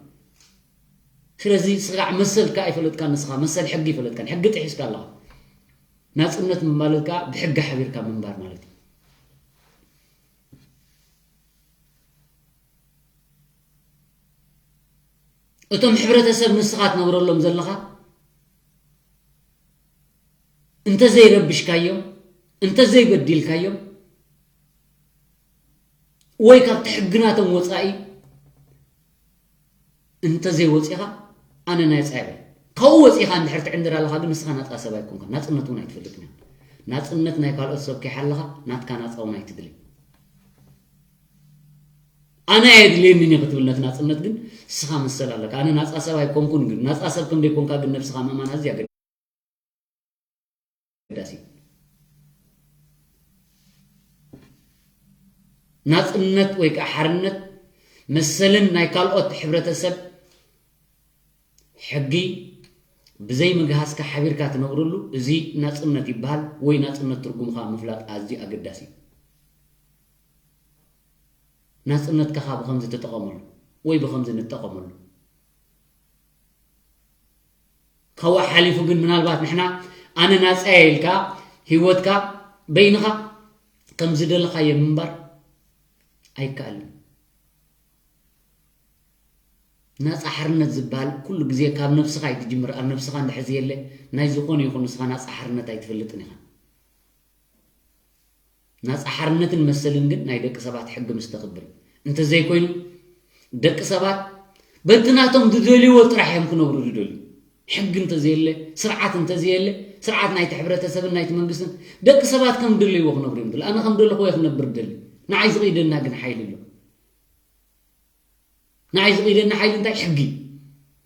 ስለዚ ስጋዕ መሰልካ ኣይፈለጥካን፣ ንስኻ መሰል ሕጊ ኣይፈለጥካን፣ ሕጊ ጥሒስካ ኣለኻ። ናጽነት ማለት ከኣ ብሕጊ ሓቢርካ ምንባር ማለት እዩ። እቶም ሕብረተሰብ ንስኻ ትነብረሎም ዘለኻ እንተዘይረብሽካዮም እንተዘይበዲልካዮም ወይ ካብቲ ሕግናቶም ወፃኢ እንተዘይወፂኻ ኣነ ናይ ፃ ይበል ካብኡ ወፂኻ እንድሕር ትዕንድር ኣለኻ ግን ንስኻ ናፃ ሰብ ኣይኮንካ ናፅነት እውን ኣይትፈልጥን ኢኻ ናፅነት ናይ ካልኦት ሰብ ከይሓለኻ ናትካ ናፃ እውን ኣይትድሊ ኣነ ኣየድልየንን እዩ ክትብል ነቲ ናፅነት ግን ንስኻ መሰል ኣለካ ኣነ ናፃ ሰብ ኣይኮንኩን ግን ናፃ ሰብ ከም ደይኮንካ ግን ነብስኻ ምእማን ኣዝያ ኣገዳሲ ናፅነት ወይ ከዓ ሓርነት መሰልን ናይ ካልኦት ሕብረተሰብ ሕጊ ብዘይ ምግሃስካ ሓቢርካ ትነብረሉ እዚ ናፅነት ይበሃል ወይ ናፅነት ትርጉምካ ምፍላጥ ኣዝዩ ኣገዳሲ እዩ ናፅነትካ ከዓ ብከምዚ ተጠቐመሉ ወይ ብከምዚ ንጠቐመሉ ካብኡ ሓሊፉ ግን ምናልባት ንሕና ኣነ ናጻ እየ ኢልካ ህይወትካ በይንኻ ከም ዝደለኻዮ ምንባር ኣይከኣልን። ናጻ ሓርነት ዝበሃል ኩሉ ግዜ ካብ ነብስኻ እዩ ትጅምር። ኣብ ነብስኻ እንድሕር ዘየለ ናይ ዝኾነ ይኹን ንስኻ ናጻ ሓርነት ኣይትፈልጥን ኢኻ። ናጻ ሓርነትን መሰልን ግን ናይ ደቂ ሰባት ሕጊ ምስ ተኽብር እዩ። እንተዘይኮይኑ ደቂ ሰባት በቲ ናቶም ዝደልይዎ ጥራሕ እዮም ክነብሩ ዝደልዩ። ሕጊ እንተዘየለ፣ ስርዓት እንተዘየለ፣ ስርዓት ናይቲ ሕብረተሰብን ናይቲ መንግስትን ደቂ ሰባት ከም ዝደለይዎ ክነብሩ እዮም ዝደልዩ። ኣነ ከም ደለኹዎ እየ ክነብር ዝደሊ። ንዓይ ዝቕይደና ግን ሓይሊ ኣሎ። ንዓይ ዝቕይደኒ ሓይሊ እንታይ? ሕጊ።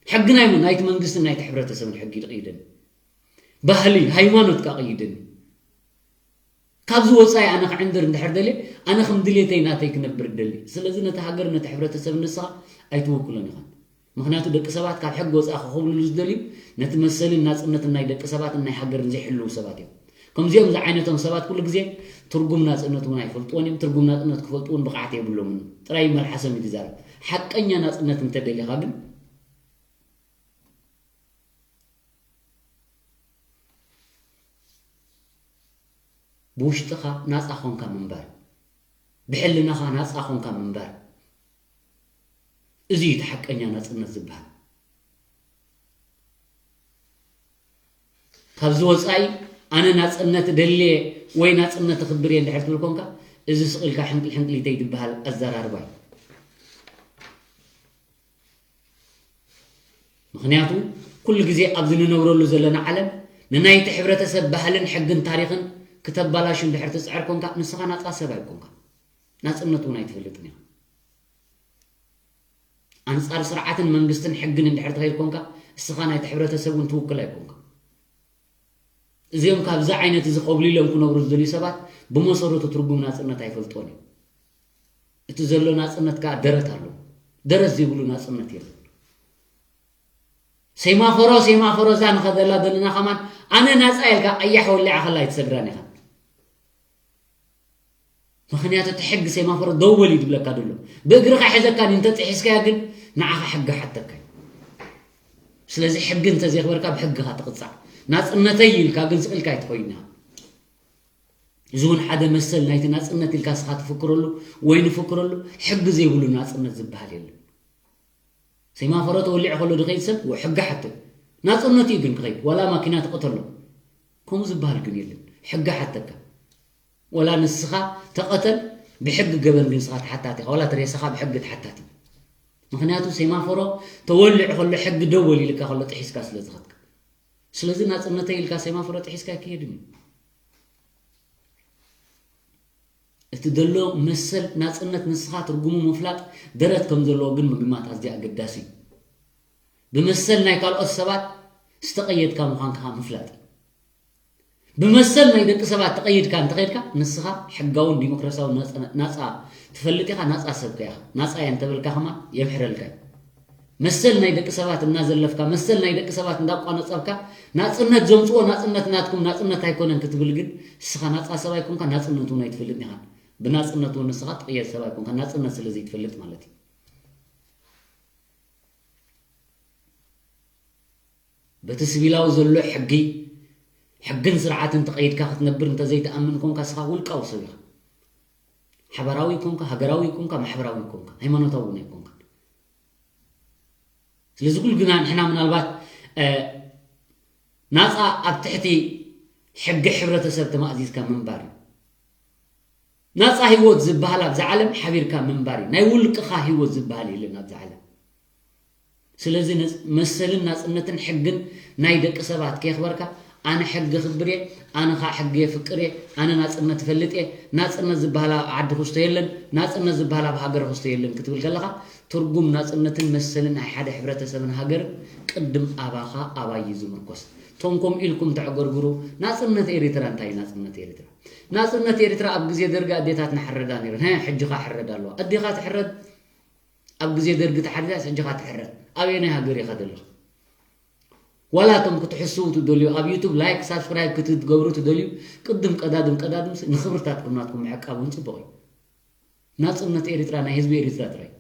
ሕጊ ናይ መን? ናይቲ መንግስትን ናይቲ ሕብረተሰብን ሕጊ ዝቕይደኒ። ባህሊ፣ ሃይማኖት ከኣ ቅይደኒ። ካብዚ ወጻኢ ኣነ ክዕንድር እንድሕር ደልየ፣ ኣነ ከም ድሌተይ ናተይ ክነብር እደሊ። ስለዚ ነቲ ሃገር፣ ነቲ ሕብረተሰብ ንስኻ ኣይትውክሎን ኢኻ። ምኽንያቱ ደቂ ሰባት ካብ ሕጊ ወጻኢ ክኾብልሉ ዝደልዩ፣ ነቲ መሰልን ናጽነትን ናይ ደቂ ሰባትን ናይ ሃገርን ዘይሕልዉ ሰባት እዮም። ከምዚኦም ዝዓይነቶም ሰባት ኩሉ ግዜ ትርጉም ናጽነት እውን ኣይፈልጥዎን እዮም። ትርጉም ናጽነት ክፈልጡ እውን ብቕዓት የብሎምን። ጥራይ መልሓሶም እዩ ዝዛረብ። ሓቀኛ ናጽነት እንተደሊኻ ግን ብውሽጥኻ ናጻ ኾንካ ምንባር፣ ብሕልናኻ ናጻ ኾንካ ምንባር፣ እዚ እዩ እቲ ሓቀኛ ናጽነት ዝበሃል። ካብዚ ወጻኢ ኣነ ናጽነት ደልየ ወይ ናጽነት ክብር እየ እንድሕር ትብል ኮንካ፣ እዚ ስቕ ኢልካ ሕንቅል ሕንቅሊተይ ዝበሃል ኣዘራርባ እዩ። ምኽንያቱ ኩሉ ግዜ ኣብዚ ንነብረሉ ዘለና ዓለም ንናይቲ ሕብረተሰብ ባህልን ሕግን ታሪኽን ክተባላሹ እንድሕር ትጽዕር ኮንካ፣ ንስኻ ናጻ ሰብ ኣይኮንካ። ናጽነት እውን ኣይትፈልጥን ኢኻ። ኣንጻር ስርዓትን መንግስትን ሕግን እንድሕር ትኸይድ ኮንካ፣ እስኻ ናይቲ ሕብረተሰብ እውን ትውክል ኣይኮንካ። እዚኦም ካብዚ ዓይነት እዚ ኮብሊሎም ክነብሩ ዝደልዩ ሰባት ብመሰረቱ ትርጉም ናጽነት ኣይፈልጥዎን እዮም። እቲ ዘሎ ናጽነት ከኣ ደረት ኣሎ። ደረት ዘይብሉ ናጽነት የለን። ሴማፎሮ፣ ሴማፎሮ እዛ ንኸደላ ዘለና ከማን ኣነ ናጻ ኢልካ ቀያሕ ወሊዓ ከላ ኣይትሰግራን ኢኻ። ምኽንያቱ እቲ ሕጊ ሴማፎሮ ደው በል እዩ ዝብለካ ዘሎ። ብእግርኻ ሒዘካ እንተጥሒስካያ ግን ንዓኻ ሕጊ ሓተካ እዩ። ስለዚ ሕጊ እንተዘይኽበርካ ብሕጊኻ ትቕጻዕ። ናጽነተይ ኢልካ ግን ስቕ ኢልካ ኣይትኾይን ኢኻ። እዚ እውን ሓደ መሰል ናይቲ ናጽነት ኢልካ ንስኻ ትፍክረሉ ወይ ንፍክረሉ ሕጊ ዘይብሉ ናጽነት ዝበሃል የለን። ሴማፎሮ ተወሊዑ ከሎ ዝኸይድ ሰብ ሕጊ ሓትት። ናጽነቱ እዩ ግን ክኸይድ፣ ዋላ ማኪና ትቐተሎ። ከምኡ ዝበሃል ግን የለን። ሕጊ ሓተካ። ዋላ ንስኻ ተቐተል፣ ብሕጊ ገበን ግን ንስኻ ተሓታቲ ኢኻ። ዋላ እቲ ሬሳኻ ብሕጊ ተሓታቲ። ምኽንያቱ ሴማፎሮ ተወሊዑ ከሎ ሕጊ ደው በል ኢልካ ከሎ ጥሒስካ ስለ ዝኸድካ። ስለዚ ናጽነተይ ኢልካ ሴማፎሮ ጥሒስካ ኣይክየድን እዩ። እቲ ዘሎ መሰል ናጽነት ንስኻ ትርጉሙ ምፍላጥ ደረት ከም ዘለዎ ግን ምግማት ኣዝዩ ኣገዳሲ እዩ። ብመሰል ናይ ካልኦት ሰባት ዝተቐየድካ ምዃንካ ምፍላጥ እዩ። ብመሰል ናይ ደቂ ሰባት ተቐይድካ እንተኸይድካ ንስኻ ሕጋውን ዲሞክራሲያውን ናጻ፣ ናጻ ትፈልጥ ኢኻ፣ ናጻ ሰብካ ኢኻ። ናጻ እየ እንተበልካ ከማን የምሕረልካ እዩ። መሰል ናይ ደቂ ሰባት እናዘለፍካ፣ መሰል ናይ ደቂ ሰባት እንዳቋነጸብካ፣ ናጽነት ዘምጽኦ ናጽነት ናትኩም ናጽነት ኣይኮነን ክትብል ግን፣ ንስኻ ናጻ ሰብ ኣይኮንካ፣ ናጽነት እውን ኣይትፈልጥን ኢኻ። ብናጽነት እውን ንስኻ ትቕየድ ሰብ ኣይኮንካ፣ ናጽነት ስለ ዘይትፈልጥ ማለት እዩ። በቲ ስቪላዊ ዘሎ ሕጊ፣ ሕግን ስርዓትን ተቐይድካ ክትነብር እንተዘይትኣምን ኮንካ፣ ንስኻ ውልቃዊ ሰብ ኢኻ። ሓባራዊ ኮንካ፣ ሃገራዊ ኮንካ፣ ማሕበራዊ ኮንካ፣ ሃይማኖታዊ እውን ኣይኮንካን። ስለዚ ኩሉ ግና ንሕና ምናልባት፣ እ፣ ናጻ ኣብ ትሕቲ ሕጊ ሕብረተሰብ ተማእዚዝካ ምንባር እዩ። ናጻ ህይወት ዝበሃል ኣብዚ ዓለም ሓቢርካ ምንባር እዩ። ናይ ውልቅኻ ህይወት ዝበሃል የለን ኣብዚ ዓለም። ስለዚ ነጽ-፣ መሰልን ናጽነትን ሕግን ናይ ደቂ ሰባት ከየኽበርካ፣ ኣነ ሕጊ ክብር እየ፣ ኣነ ኸኣ ሕጊ የፍቅር እየ፣ ኣነ ናጽነት እፈልጥ እየ፣ ናጽነት ዝበሃል ኣብ ዓዲ ክስቶ የለን፣ ናጽነት ዝበሃል ኣብ ሃገር ክስቶ የለን ክትብል ከለኻ፣ ትርጉም ናጽነትን መሰልን ናይ ሓደ ሕብረተሰብን ሃገርን ቅድም ኣባኻ ኣባይ እዩ ዝምርኮስ። እቶም ከምኡ ኢልኩም ተዕገርግሩ፣ ናጽነት ኤሪትራ እንታይ እዩ ናጽነት ኤሪትራ? ናጽነት ኤሪትራ ኣብ ግዜ ደርጊ ኣዴታትና ሕረዳ ነይረን። ሀ፣ ሕጂ ኸኣ ሕረዳ ኣለዋ። ኣዴኻ ትሕረድ፣ ኣብ ግዜ ደርጊ ተሓሪዳስ ሕጂ ኸኣ ትሕረድ። ኣበየናይ ሃገር ኢኻ ዘለኻ? ዋላ እቶም ክትሕስዉ ትደልዩ፣ ኣብ ዩቱብ ላይክ፣ ሳብስክራይብ ክትገብሩ ትደልዩ፣ ቅድም ቀዳድም፣ ቀዳድም ንኽብርታትኩም ናትኩም ምዕቃብ እውን ጽቡቕ እዩ። ናጽነት ኤሪትራ ናይ ህዝቢ ኤሪትራ ጥራይ።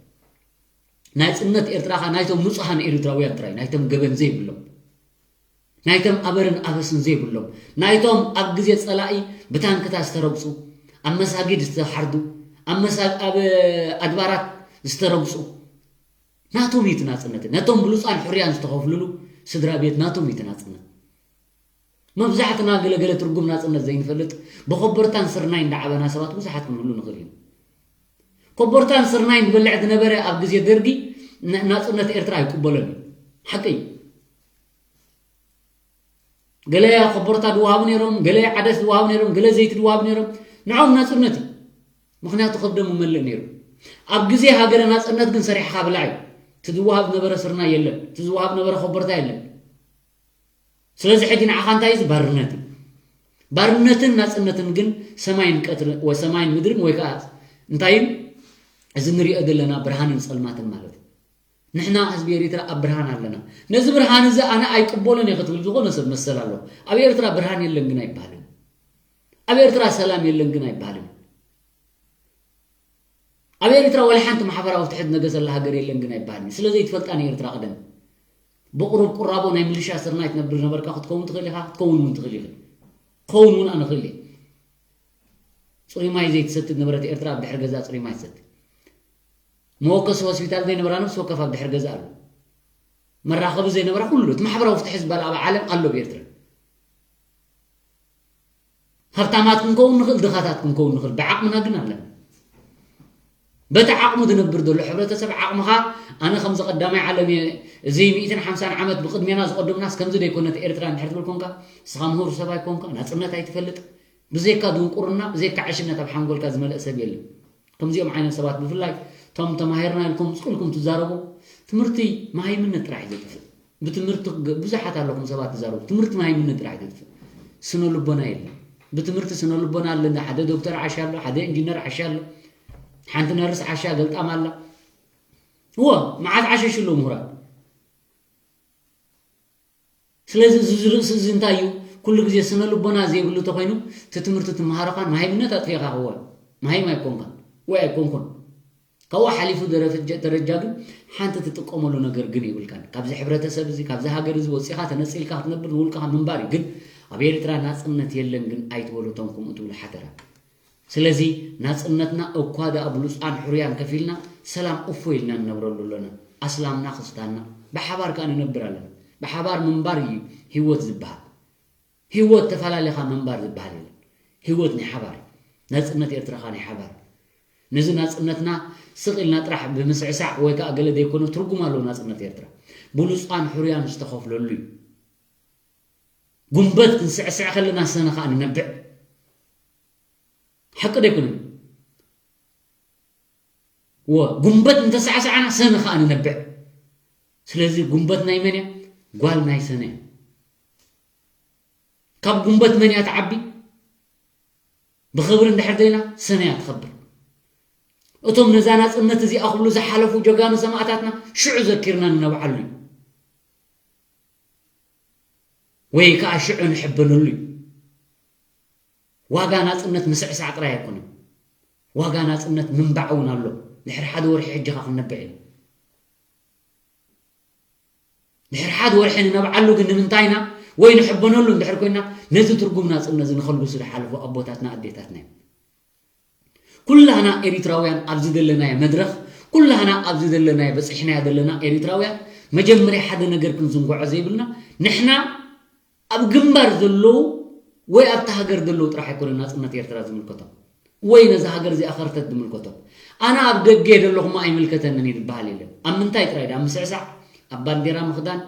ናጽነት ኤርትራ ኸኣ ናይቶም ንጹሃን ኤሪትራውያን ጥራይ፣ ናይቶም ገበን ዘይብሎም። ናይቶም ኣበርን ኣበስን ዘይብሎም፣ ናይቶም ኣብ ግዜ ጸላኢ ብታንክታት ዝተረግጹ፣ ኣብ መሳጊድ ዝተሓርዱ፣ ኣብ መሳ-፣ ኣብ ኣድባራት ዝተረግጹ፣ ናቶም እዩ እቲ ናጽነት። ነቶም ብሉጻን ሕሩያን ዝተኸፍልሉ ስድራ ቤት ናቶም እዩ እቲ ናጽነት። መብዛሕትና ገለገለ ትርጉም ናጽነት ዘይንፈልጥ፣ ብኮቦርታን ስርናይ እንዳዓበና ሰባት ብዙሓት ክንህሉ ንኽእል ኢና። ኮቦርታን ስርናይ ንበልዕ ዝነበረ ኣብ ግዜ ደርጊ ና-፣ ናጽነት ኤርትራ ኣይቅበሎን እዩ። ሓቂ እዩ። ገለ ኮቦርታ ድወሃቡ ነይሮም፣ ገለ ዓደስ ድወሃቡ ነይሮም፣ ገለ ዘይቲ ድወሃቡ ነይሮም። ንዖም ናጽነት እዩ። ምኽንያቱ ከብዶም ይመልእ ነይሩ። ኣብ ግዜ ሃገረ ናጽነት ግን ሰሪሕኻ ብላዕ እዩ። እቲ ዝወሃብ ነበረ ስርናይ የለን፣ እቲ ዝወሃብ ነበረ ኮቦርታ የለን። ስለዚ ሕጂ ንዓኻ እንታይ እዩ? እዚ ባርነት እዩ። ባርነትን ናጽነትን ግን ሰማይን ቀትሪ-፣ ወይ ሰማይን ምድርን ወይ ከኣ እንታይ እዩ? እዚ ንሪኦ ዘለና ብርሃንን ጸልማትን ማለት እዩ። ንሕና ህዝቢ ኤሪትራ ኣብ ብርሃን ኣለና። ነዚ ብርሃን እዚ ኣነ ኣይቅበሎን እየ ክትብል ዝኾነ ሰብ መሰል ኣለዎ። ኣብ ኤርትራ ብርሃን የለን ግን ኣይበሃልን። ኣብ ኤርትራ ሰላም የለን ግን ኣይበሃልን። ኣብ ኤርትራ ወላ ሓንቲ ማሕበራዊ ፍትሒ ዝነገሰላ ሃገር የለን ግን ኣይበሃልን። ስለ ዘይትፈልጣ ንኤርትራ ቅደም። ብቁሩብ ቁራቦ ናይ ምልሻ ስርናይ ትነብር ነበርካ ክትከውን ትኽእል ኢኻ፣ ክትከውን እውን ትኽእል ኢኻ። ክኸውን እውን ኣነ እኽእል እየ። ጽሩይ ማይ ዘይትሰቲ ዝነበረት ኤርትራ ኣብ ድሕሪ ገዛ ጽሩይ ማይ ትሰቲ። መወከሲ ሆስፒታል ዘይነበራ ነፍሲ ወከፍ ኣብ ድሕሪ ገዛ ኣሎ። መራኸቢ ዘይነበራ ኩሉ እቲ ማሕበራዊ ፍትሒ ዝበሃል ኣብ ዓለም ኣሎ ኣብ ኤርትራ። ሃብታማት ክንከውን ንኽእል፣ ድኻታት ክንከውን ንኽእል፣ ብዓቕምና ግን ኣለና። በቲ ዓቕሙ ዝነብር ዘሎ ሕብረተሰብ ዓቕምኻ፣ ኣነ ከምዚ ቀዳማይ ዓለም እየ፣ እዚ ሚእትን ሓምሳን ዓመት ብቕድሜና ዝቐደሙናስ ከምዚ ደይኮነት ኤርትራ እንድሕር ትብል ኮንካ፣ ንስኻ ምሁር ሰብ ኣይኮንካ፣ ናጽነት ኣይትፈልጥ፣ ብዘይካ ድንቁርና፣ ብዘይካ ዕሽነት ኣብ ሓንጎልካ ዝመልአ ሰብ የለን። ከምዚኦም ዓይነት ሰባት ብፍላይ እቶም ተማሂርና ኢልኩም ስቕ ኢልኩም ትዛረቡ፣ ትምህርቲ መሃይምነት ጥራሕ እዩ ዘጥፍእ። ብትምህርቲ ክገ-፣ ብዙሓት ኣለኹም ሰባት ትዛረቡ፣ ትምህርቲ መሃይምነት ጥራሕ እዩ ዘጥፍእ። ስነ ልቦና የለን። ብትምህርቲ ስነ ልቦና ኣለና። ሓደ ዶክተር ዓሻ ኣሎ፣ ሓደ ኢንጂነር ዓሻ ኣሎ፣ ሓንቲ ነርስ ዓሻ ገልጣም ኣላ። እወ፣ መዓት ዓሸሽ ኣለዉ ምሁራት። ስለዚ እዚ ርእሲ እዚ እንታይ እዩ? ኩሉ ግዜ ስነ ልቦና ዘይብሉ ተኾይኑ፣ እቲ ትምህርቲ ትመሃሮኻን መሃይምነት ኣጥፊእኻ ክወ-፣ መሃይም ኣይኮንካን ወይ ኣይኮንኩን። ካብኡ ሓሊፉ ደረጃ፣ ደረጃ ግን ሓንቲ ትጥቀመሉ ነገር ግን የብልካን። ካብዚ ሕብረተሰብ እዚ፣ ካብዚ ሃገር እዚ ወጺኻ ተነጺልካ ክትነብር ንውልቅኻ ምንባር እዩ። ግን ኣብ ኤርትራ ናጽነት የለን ግን ኣይትበሉ፣ እቶም ከምኡ ትብሉ ሓደራ። ስለዚ ናጽነትና እኳ ደኣ ብሉጻን ሕሩያን ከፊልና፣ ሰላም እፎ ኢልና ንነብረሉ ኣሎና። ኣስላምና ክርስታንና ብሓባር ከኣ ንነብር ኣለና። ብሓባር ምንባር እዩ ህይወት ዝበሃል። ህይወት ተፈላለኻ ምንባር ዝበሃል የለን። ህይወት ናይ ሓባር እዩ። ናጽነት ኤርትራ ከኣ ናይ ሓባር እዩ። ነዚ ናጽነትና ስቕ ኢልና ጥራሕ ብምስዕሳዕ ወይ ከኣ ገለ ዘይኮነ ትርጉም ኣለዎ ናጽነት ኤርትራ። ብሉጻን ሕሩያን ዝተኸፍለሉ እዩ። ጉንበት ክንስዕስዕ ከለና ሰነ ከኣ ንነብዕ። ሓቂ ዶ ኣይኮነን? እወ፣ ጉንበት እንተሳዕሳዕና ሰነ ከኣ ንነብዕ። ስለዚ ጉንበት ናይ መን እያ? ጓል ናይ ሰነ እያ። ካብ ጉንበት መን እያ ትዓቢ? ብኽብሪ እንድሕር ደይና ሰነ እያ ትኸብር። እቶም ነዛ ናጽነት እዚኣ ክብሉ ዝሓለፉ ጀጋኑ ሰማእታትና ሽዑ ዘኪርና ንነብዓሉ እዩ። ወይ ከኣ ሽዑ ንሕበነሉ እዩ። ዋጋ ናጽነት ምስዕሳዕ ጥራይ ኣይኮነን። ዋጋ ናጽነት ምንባዕ እውን ኣሎ። ድሕሪ ሓደ ወርሒ ሕጂ ኸኣ ክንነብዕ ኢና። ድሕሪ ሓደ ወርሒ ንነብዓሉ ግን ንምንታይ ኢና? ወይ ንሕበነሉ እንድሕር ኮይና፣ ነዚ ትርጉም ናጽነት እዚ ንኸልግሱ ዝሓለፉ ኣቦታትና ኣዴታትና እዮም። ኩላህና ኤሪትራውያን ኣብዚ ዘለናዮ መድረኽ፣ ኩላህና ኣብዚ ዘለናዮ በጺሕናዮ ዘለና ኤሪትራውያን፣ መጀመርያ ሓደ ነገር ክንዝንግዖ ዘይብልና፣ ንሕና ኣብ ግንባር ዘለዉ ወይ ኣብታ ሃገር ዘለዉ ጥራሕ ኣይኮነን ናጽነት ኤርትራ ዝምልከቶም፣ ወይ ነዛ ሃገር እዚኣ ከርተት ዝምልከቶም። ኣነ ኣብ ደገ ዘለኹ እሞ ኣይምልከተንን እዩ ዝበሃል የለን። ኣብ ምንታይ ጥራይ ድኣ? ኣብ ምስዕሳዕ፣ ኣብ ባንዴራ ምኽዳን፣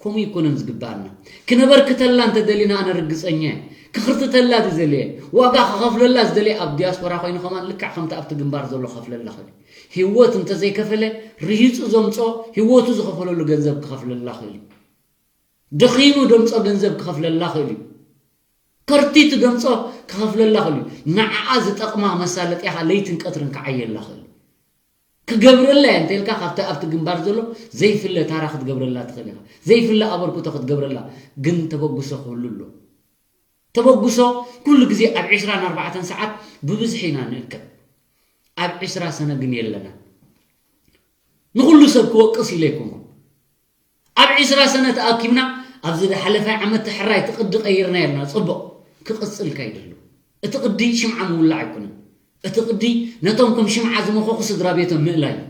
ከምኡ ኣይኮነን ዝግበኣና። ክነበርክተላ እንተደሊና ኣነ ርግጸኛ እየ። ክኽርትተላ ዝደለየ፣ ዋጋ ክኸፍለላ ዝደለየ ኣብ ዲያስፖራ ኮይኑ ከማን ልክዕ ከምቲ ኣብቲ ግንባር ዘሎ ክኸፍለላ ክእል እዩ። ህይወት እንተዘይከፈለ፣ ርሂጹ ዘምጾ ህይወቱ ዝኸፈለሉ ገንዘብ ክኸፍለላ ክእል እዩ። ደኺሙ ደምጾ ገንዘብ ክኸፍለላ ክእል እዩ። ከርቲቱ ደምጾ ክኸፍለላ ክእል እዩ። ንዓኣ ዝጠቕማ መሳለጥያኻ ለይትን ቀትርን ክዓየላ ክእል እዩ። ክገብረላ እየ እንተኢልካ ካብቲ ኣብቲ ግንባር ዘሎ ዘይፍለ ታራ ክትገብረላ ትኽእል ኢኻ። ዘይፍለ ኣበርክቶ ክትገብረላ ግን ተበግሶ ክህሉ ኣሎ። ተበግሶ ኩሉ ግዜ ኣብ ዕስራን ኣርባዕተን ሰዓት ብብዝሒ ኢና ንእከብ። ኣብ ዕስራ ሰነ ግን የለና። ንኹሉ ሰብ ክወቅስ ኢለ ኣይኮንኩን። ኣብ ዕስራ ሰነ ተኣኪብና ኣብዚ ዝሓለፈ ዓመት ሕራይ እቲ ቅዲ ቀይርና ኢልና፣ ጽቡቕ ክቕጽል ካይደሉ። እቲ ቅዲ ሽምዓ ምውላዕ ኣይኮነን። እቲ ቅዲ ነቶም ከም ሽምዓ ዝመኸኹ ስድራ ቤቶም ምእላይ እዩ።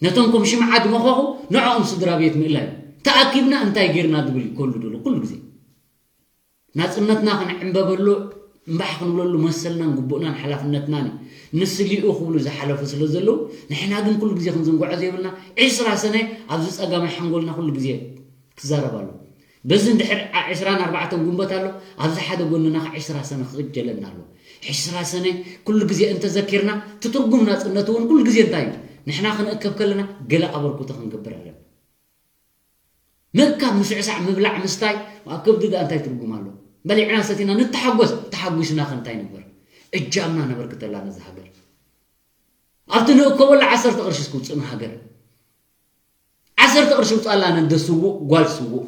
ነቶም ከም ሽምዓ ዝመኸኹ ንዕኦም ስድራ ቤት ምእላይ እዩ። ተኣኪብና እንታይ ጌርና ዝብል እዩ ከሉ ደሎ ኩሉ ግዜ። ናጽነትና ክንዕምበበሉ እምባሕ ክንብለሉ መሰልናን ግቡእናን ሓላፍነትናን እዩ። ንስሊኡ ክብሉ ዝሓለፉ ስለ ዘለዉ ንሕና ግን ኩሉ ግዜ ክንዝንግዖ ዘይብልና ዒስራ ሰነ ኣብዚ ጸጋማይ ሓንጎልና ኩሉ ግዜ ክዛረብ ኣሎ። በዚ እንድሕር ዓ- ዒስራን ኣርባዕተን ጉንበት ኣሎ ኣብዚ ሓደ ጎንና ኸ ዒስራ ሰነ ክቕጀለና ኣሎ። ዒስራ ሰነ ኩሉ ግዜ እንተዘኪርና እቲ ትርጉም ናጽነት እውን ኩሉ ግዜ እንታይ እዩ? ንሕና ክንእከብ ከለና ገለ ኣበርክቶ ክንገብር ኣለና። ምእካብ፣ ምስዕሳዕ፣ ምብላዕ፣ ምስታይ ኣብ ከብዲ ደኣ እንታይ ትርጉም ኣሎ? በሊዕና ሰቲና ንተሓጎስ፣ ተሓጒስና ከ እንታይ ንግበር? እጃምና ነበርክተላ ነዛ ሃገር። ኣብቲ ንእከበሉ ዓሰርተ ቅርሺ እስኪ ውፅእ ንሃገር። ዓሰርተ ቅርሺ ውፅኣላ ነደ ስውእ ጓል ስውእ።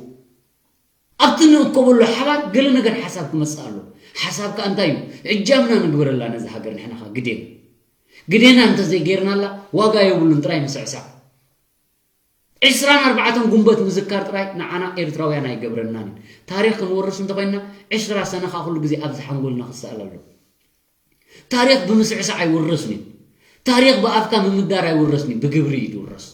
ኣብቲ ንእከበሉ ሓባር ገለ ነገር ሓሳብ ክመፅእ ኣሎ። ሓሳብ ከኣ እንታይ እዩ? እጃምና ንግበረላ ነዛ ሃገር ንሕና ኸ ግዴና። ግዴና እንተዘይጌርናላ ዋጋ የብሉን ጥራይ ምስዕሳዕ። ዒስራን ኣርባዕተን ጉንበት ምዝካር ጥራይ ንዓና ኤርትራውያን ኣይገብረናን እዩ። ታሪኽ ክንወርስ እንተኾይንና ዒስራ ሰነ ኸኣ ኩሉ ግዜ ኣብዚ ሓንጎልና ክሰኣል ኣሎ። ታሪኽ ብምስዕሳዕ ኣይውረስን እዩ። ታሪኽ ብኣፍካ ምምዳር ኣይውረስን እዩ። ብግብሪ እዩ ዝውረስ።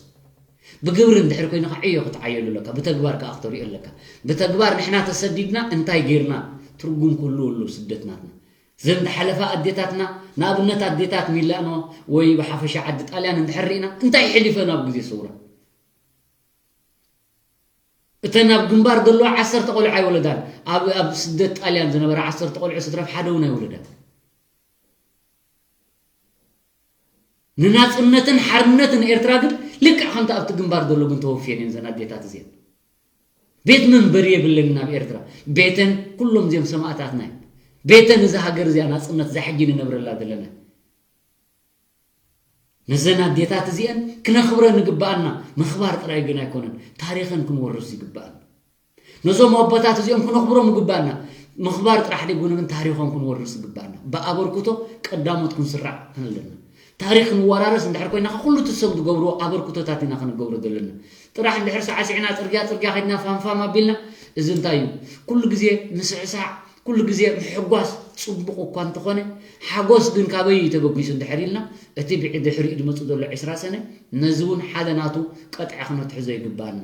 ብግብሪ እንድሕር ኮይንኻ ዕዮ ክትዓየሉ ኣለካ። ብተግባር ከኣ ክተሪኦ ኣለካ። ብተግባር ንሕና ተሰዲድና እንታይ ጌርና ትርጉም ክህልዎ ኣለዎ ስደት ናትና። ዘን ዝሓለፋ ኣዴታትና ንኣብነት ኣዴታት ሚላኖ ወይ ብሓፈሻ ዓዲ ጣልያን እንድሕር ርኢና እንታይ ሕሊፈን ኣብ ግዜ ሰውራ? እተን ኣብ ግንባር ዘለዋ ዓሰርተ ቆልዑ ኣይወለዳን። ኣብ ኣብ ስደት ጣልያን ዝነበራ ዓሰርተ ቆልዑ ስትረፍ ሓደ እውን ኣይወለዳን። ንናጽነትን ሓርነትን ኤርትራ ግን ልክዕ ከምቲ ኣብቲ ግንባር ዘሎ ግን ተወፍየን እየን ዘን ኣዴታት እዚአን። ቤት መንበሪ የብለንን ኣብ ኤርትራ። ቤተን ኩሎም እዚኦም ሰማእታትና እዮም። ቤተን እዛ ሃገር እዚኣ ናጽነት እዛ ሕጂ ንነብረላ ዘለና። ነዘን ኣዴታት እዚአን ክነኽብረን ይግብኣና። ምኽባር ጥራይ ግን ኣይኮነን፣ ታሪኸን ክንወርስ ይግብኣና። ነዞም ኣቦታት እዚኦም ክነኽብሮም ይግብኣና። ምኽባር ጥራሕ ደይኮነ ግን ታሪኾም ክንወርስ ይግብኣና። ብኣበርክቶ ቀዳሞት ክንስራዕ ኣለና። ታሪኽ ክንወራረስ እንድሕር ኮይና ኩሉ እቲ ሰብ ዝገብርዎ ኣበርክቶታት ኢና ክንገብሮ ዘለና። ጥራሕ እንድሕር ሳዕሲዕና ጽርግያ ጽርግያ ከድና ፋንፋም ኣቢልና እዚ እንታይ እዩ? ኩሉ ግዜ ምስዕሳዕ፣ ኩሉ ግዜ ምሕጓስ ጽቡቕ እኳ እንተኾነ ሓጎስ ግን ካበይ እዩ ተበጊሱ እንድሕር ኢልና እቲ ብድሕሪኡ ዝመጽእ ዘሎ ዒስራ ሰነ ነዚ እውን ሓደ ናቱ ቀጥዒ ክነትሕዞ ይግብኣና።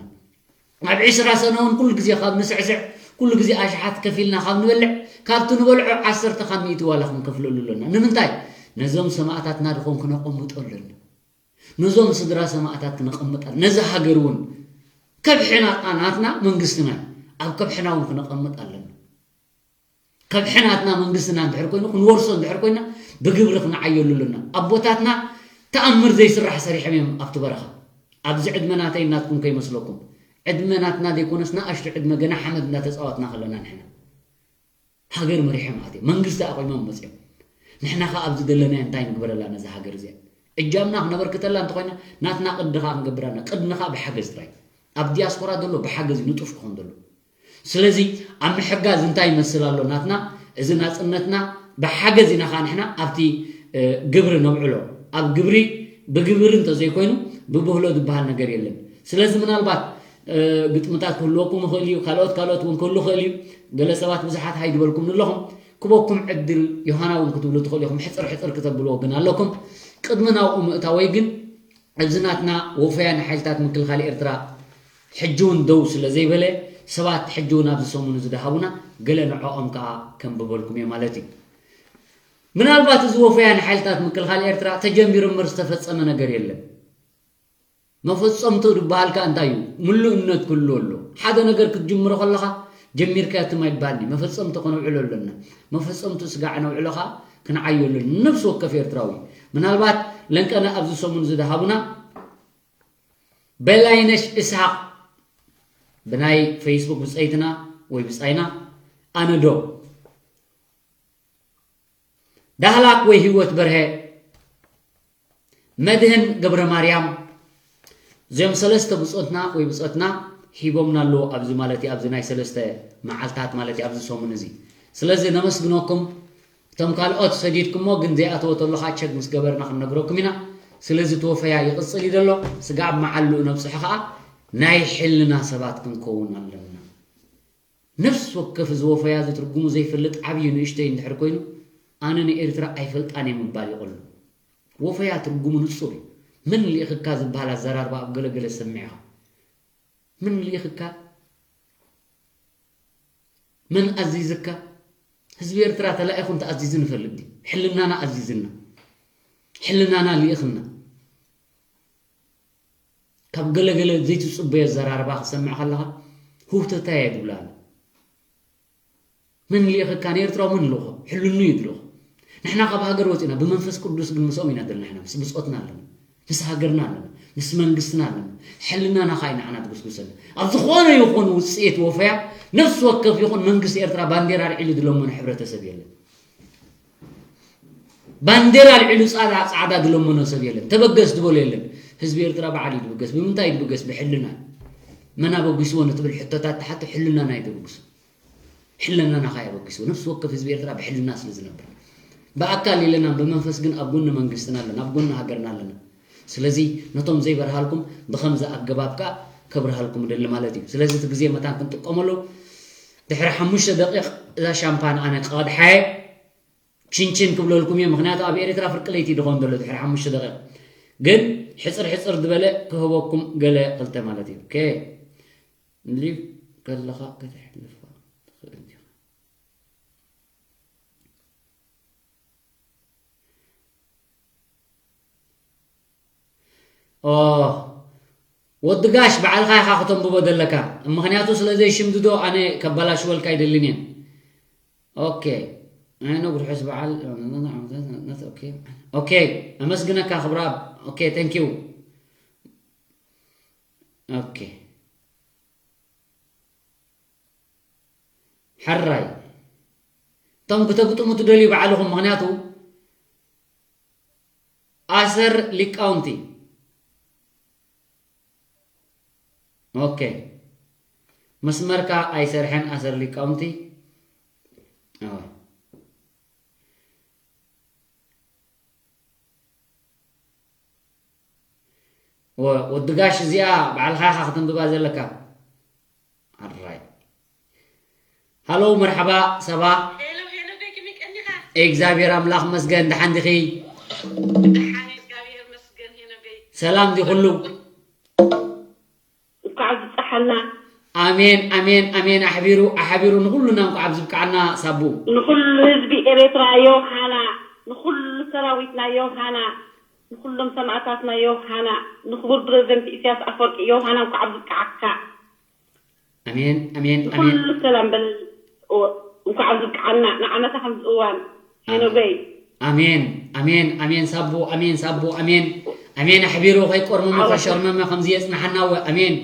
ኣብ ዒስራ ሰነ እውን ኩሉ ግዜ ካብ ንስዕስዕ ኩሉ ግዜ ኣሽሓት ከፊልና ካብ ንበልዕ ካብቲ ንበልዖ ዓሰርተ ካብ ሚእቲ ዋላ ክንከፍለሉ ኣለና። ንምንታይ? ነዞም ሰማእታትና ድኾን ክነቐምጦ ኣለና። ነዞም ስድራ ሰማእታት ክነቐምጥ ኣለና። ነዚ ሃገር እውን ከብሒ ናትና ናትና መንግስትና እዩ። ኣብ ከብሕና እውን ክነቐምጥ ኣለና። ከብሒ ናትና መንግስትና እንድሕር ኮይኑ ክንወርሶ እንድሕር ኮይና ብግብሪ ክንዓየሉ ኣለና። ኣቦታትና ተኣምር ዘይስራሕ ሰሪሖም እዮም ኣብቲ በረኻ። ኣብዚ ዕድመ ናተይ ናትኩም ከይመስለኩም። ዕድመ ናትና ዘይኮነስ ንኣሽቱ ዕድመ ገና ሓመድ እናተፃወትና ከለና ንሕና ሃገር መሪሖም ኣትዮም መንግስቲ ኣቑሞም መፅዮም። ንሕና ኸ ኣብዚ ዘለናዮ እንታይ ንግበረላ ነዛ ሃገር እዚኣ? እጃምና ክነበርክተላ እንተኾይና ናትና ቅዲ ኸዓ ክንገብር ኣለና። ቅድሚ ኸዓ ብሓገዝ ጥራይ። ኣብ ዲያስፖራ ዘሎ ብሓገዝ እዩ ንጡፍ ክኾን ዘሎ። ስለዚ ኣብ ምሕጋዝ እንታይ ይመስል ኣሎ ናትና እዚ ናጽነትና ብሓገዝ ኢና ኸዓ ንሕና ኣብቲ ግብሪ ነብዕሎ። ኣብ ግብሪ ብግብሪ እንተዘይኮይኑ ብብህሎ ዝበሃል ነገር የለን። ስለዚ ምናልባት ግጥምታት ክህልወኩም ይኽእል እዩ፣ ካልኦት ካልኦት እውን ክህሉ ይኽእል እዩ። ገለ ሰባት ብዙሓት ሃይ ዝበልኩም ኣለኹም፣ ክበኩም ዕድል ዮሃና እውን ክትብሉ ትኽእሉ ኢኹም። ሕፅር ሕፅር ክተብልዎ ግን ኣለኩም። ቅድሚ ናብኡ ምእታወይ ግን እዚ ናትና ወፈያ ንሓይልታት ምክልኻል ኤርትራ ሕጂ እውን ደው ስለ ዘይበለ ሰባት ሕጂ እውን ኣብዚ ሰሙን እዚ ዝሃቡና ገለ ንዕኦም ከዓ ከንብበልኩም እየ ማለት እዩ። ምናልባት እዚ ወፈያ ንሓይልታት ምክልኻል ኤርትራ ተጀሚሩ እምበር ዝተፈጸመ ነገር የለን። መፈጸምቱ ዝበሃል ከኣ እንታይ እዩ? ምሉእነት ክህሉ ኣሎ። ሓደ ነገር ክትጅምሮ ከለኻ ጀሚርካዮ ትም ኣይባልኒ። መፈጸምቱ ከነውዕሎ ኣለና። መፈጸምቱ ስጋዕ ነውዕሎ ከኣ ክንዓዮ ኣለና። ነብሲ ወከፍ ኤርትራዊ። ምናልባት ለንቀነ ኣብዚ ሰሙን ዝደሃቡና በላይነሽ እስሃቅ ብናይ ፌስቡክ ብጸይትና ወይ ብጻይና ኣነ ዶ ዳህላክ ወይ ህይወት በርሀ፣ መድህን ገብረ ማርያም፣ እዚኦም ሰለስተ ብጾትና ወይ ብጾትና ሂቦምና ኣለዉ ኣብዚ ማለት እዩ፣ ኣብዚ ናይ ሰለስተ መዓልታት ማለት እዩ፣ ኣብዚ ሰሙን እዚ። ስለዚ ነመስግነኩም። እቶም ካልኦት ሰዲድኩሞ ግን ዘይኣተወ ተሎ ኸዓ ቸክ ምስ ገበርና ክንነግረኩም ኢና። ስለዚ እቲ ወፈያ ይቕጽል እዩ ዘሎ። ስጋዕ መዓልኡ ነብጽሖ ኸዓ ናይ ሕልና ሰባት ክንከውን ኣለና። ነፍሲ ወከፍ እዚ ወፈያ እዚ ትርጉሙ ዘይፈልጥ ዓብዪ ንእሽተይ እንድሕር ኮይኑ፣ ኣነ ንኤርትራ ኣይፈልጣን እየ ምባል ይቐሉ። ወፈያ ትርጉሙ ንጹር እዩ። መን ልኢኽካ ዝበሃል ኣዘራርባ ኣብ ገለገለ ሰሚዕኻ። መን ልኢኽካ? መን ኣዚዝካ? ህዝቢ ኤርትራ ተላኢኹ እንተኣዚዙ ንፈልጥ ድዩ? ሕልናና ኣዚዝና። ሕልናና ልኢኽና። ካብ ገለገለ ዘይትጽበዮ ኣዘራርባ ክሰምዕ ከለኻ፣ ህውተታ እየ ትብላኒ። መን ልኢኽካ? ንኤርትራዊ መን ልእኾ? ሕልኑ እዩ ዝልእኾ። ንሕና ካብ ሃገር ወጺና፣ ብመንፈስ ቅዱስ ግን ምስኦም ኢና ዘለና። ንሕና ምስ ብጾትና ኣለና፣ ምስ ሃገርና ኣለና፣ ምስ መንግስትና ኣለና። ሕልናና ኸኣ እዩ ንዓና ትጉስጉሰና። ኣብ ዝኾነ ይኹን ውጽኢት ወፈያ፣ ነፍሲ ወከፍ ይኹን መንግስቲ ኤርትራ ባንዴራ ኣልዒሉ ዝለመኖ ሕብረተሰብ የለን። ባንዴራ ኣልዒሉ ጻዕዳ፣ ጻዕዳ ዝለመኖ ሰብ የለን። ተበገስ ዝበሎ የለን። ህዝቢ ኤርትራ ባዕሉ እዩ ዝብገስ። ብምንታይ እዩ ዝብገስ? ብሕልና። መን ኣበጊስዎ ንትብል ሕቶታት ትሓቶ፣ ሕልናና እዩ ዘበግሶ። ሕልናና ኸኣ የበግስዎ። ነፍሲ ወከፍ ህዝቢ ኤርትራ ብሕልና ስለ ዝነብር። ብኣካል የለናን፣ ብመንፈስ ግን ኣብ ጎኒ መንግስትና ኣለና፣ ኣብ ጎኒ ሃገርና ኣለና። ስለዚ ነቶም ዘይበርሃልኩም ብኸምዚ ኣገባብ ከኣ ከብርሃልኩም እደሊ ማለት እዩ። ስለዚ እቲ ግዜ መታን ክንጥቀመሉ፣ ድሕሪ ሓሙሽተ ደቂቕ እዛ ሻምፓን ኣነ ክቐድሓ እየ። ችንችን ክብለልኩም እየ፣ ምኽንያቱ ኣብ ኤርትራ ፍርቂ ለይቲ ድኾን ዘሎ ድሕሪ ሓሙሽተ ደቂቕ። ግን ሕጽር ሕጽር ዝበለ ክህበኩም ገለ ክልተ ማለት እዩ። ኦኬ። ሊቭ ከለኻ ከተሕልፋ ትኽእል ዲኻ? ኦ፣ ወዲ ጋሽ፣ ባዕልኻ ኢኻ ከተንብቦ ዘለካ። ምኽንያቱ ስለ ዘይሽምድዶ ኣነ ከበላሽወልካ ኣይደልን እየ። ኦኬ። ኣነ ነጉርሖስ በዓል፣ ኦኬ። ኦኬ፣ ኣመስግነካ ክብራብ። ኦኬ፣ thank you። ኦኬ። ሕራይ። እቶም ክተግጥሙ ትደልዩ ባዕልኹም፣ ምኽንያቱ ኣሰር ሊቃውንቲ። ኦኬ። መስመርካ ኣይሰርሐን ኣሰር ሊቃውንቲ። ኣዎ። ወ-፣ ወዲ ጋሽ እዚኣ ባዕልኻ ኢኻ ከተንብባ ዘለካ። ኣራይ። ሃሎ፣ መርሓባ፣ ሳባ። ሄሎ፣ ሄሎ፣ ገይ ከመይ ቀኒኻ? እግዚኣብሔር ኣምላኽ መስገን፣ ደሓን ዲኺ? ደሓን፣ እግዚኣብሔር መስገን፣ ሄሎ፣ ገይ። ሰላም ዲ ኩሉ? እንኳዕ ኣብዝፀሓና። ኣሜን፣ ኣሜን፣ ኣሜን። ኣሕቢሩ፣ ኣሕቢሩ ንኹልና እንኳዕ ኣብዚ ብቃዓና ሳቡ። ንኹሉ ህዝቢ ኤርትራ ዮሃና፣ ንኹሉ ሰራዊትና ዮሃና፣ ንኹሎም ሰማእታትና ዮሃና፣ ንክቡር ፕረዚደንት ኢሳያስ ኣፈወርቂ ዮሃና እንኳዕ ኣብዚ ብቃዓካ። ኣሜን፣ ኣሜን፣ ኣሜን። ንኹሉ ሰላም በል። ኦ፣ እንኳዕ ኣብዚ ብቃዓና፣ ንዓመታ ከምዚ እዋን። ኣሜን። ሄኖገይ። ኣሜን፣ ኣሜን፣ ኣሜን፣ ሳቦ፣ ኣሜን፣ ሳቦ፣ ኣሜን። ኣሜን፣ ኣሕቢሩ ከይቆርመመ፣ ዓወት። ከሸርመመ፣ ከምዚ የጽንሓና፣ ወ-፣ ኣሜን።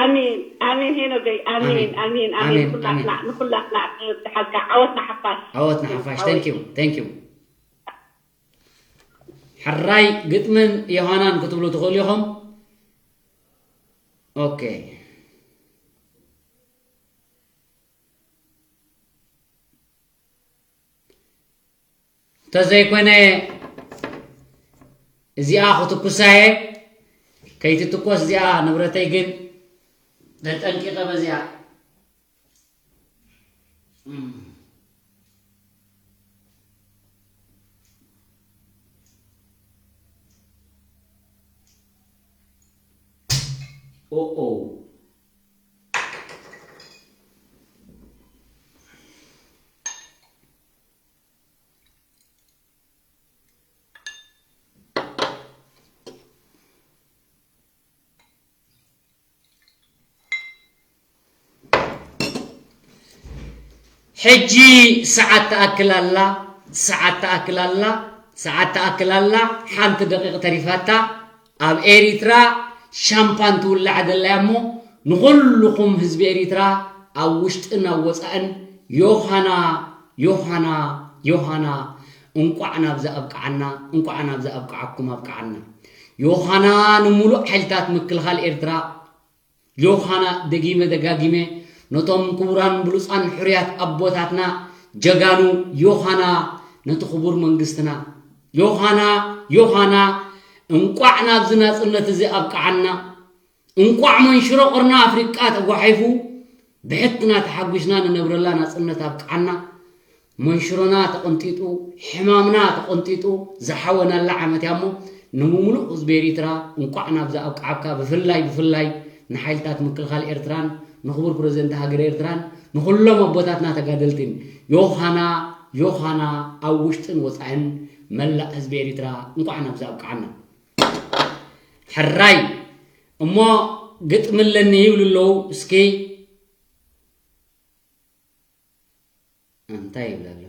ኣሜን፣ ኣሜን፣ ሄኖገይ፣ ኣሜን፣ ኣሜን። ኣሜን፣ ኣሜን፣ ኣሜን፣ ኩላትና፣ ኣሜን። ንኩላትና ክብጽሓልካ፣ ዓወት ንሓፋሽ። ዓወት ንሓፋሽ። ዓወት። Thank you፣ thank you። ሕራይ ግጥምን ዮሃናን ክትብሉ ትኽእሉ ኢኹም። ኦኬ። እንተዘይኮነ እዚኣ ክትኩሳ እየ። ከይትትኮስ እዚኣ ንብረተይ ግን ተጠንቂቐ በዚኣ። እም። ኦኦ። ሕጂ ሰዓት ትኣክል ኣላ፣ ሰዓት ትኣክል ኣላ፣ ሰዓት ትኣክል ኣላ፣ ሓንቲ ደቂቕ ተሪፋታ። ኣብ ኤሪትራ ሻምፓን ትውላዕ ዘላ እያ እሞ፣ ንኹልኹም ህዝቢ ኤሪትራ ኣብ ውሽጥን ኣብ ወጻእን ዮሃና፣ ዮሃና፣ ዮሃና፣ እንቋዕ ናብዚ ኣብቅዓና፣ እንቋዕ ናብዚ ኣብቅዓኩም ኣብቅዓና። ዮሃና ንምሉእ ሓይልታት ምክልኻል ኤርትራ፣ ዮሃና ደጊመ ደጋጊመ ነቶም ክቡራን ብሉጻን ሕሩያት ኣቦታትና ጀጋኑ ዮሃና ነቲ ክቡር መንግስትና ዮሃና፣ ዮሃና እንቋዕ ናብዚ ናጽነት እዚ ኣብቅዓና። እንቋዕ መንሽሮ ቀርኒ ኣፍሪቃ ተጓሒፉ ብሕትና ተሓጒስና ንነብረላ ናጽነት ኣብቅዓና። መንሽሮና ተቐንጢጡ፣ ሕማምና ተቐንጢጡ ዝሓወናላ ዓመት እያ እሞ፣ ንምሉእ ህዝቢ ኤሪትራ እንቋዕ ናብዚ ኣብቅዓካ። ብፍላይ፣ ብፍላይ ንሓይልታት ምክልኻል ኤርትራን ንኽቡር ፕረዚደንት ሃገር ኤርትራን ንኹሎም ኣቦታትና ተጋደልቲን፣ ዮሃና፣ ዮሃና ኣብ ውሽጥን ወጻእን መላእ ህዝቢ ኤሪትራ እንቋዕ ናብዚ ኣብቅዓና። ሕራይ እሞ ግጥሚ ኣለኒ ይብሉ ኣለዉ። እስኪ እንታይ ይብል ኣሎ?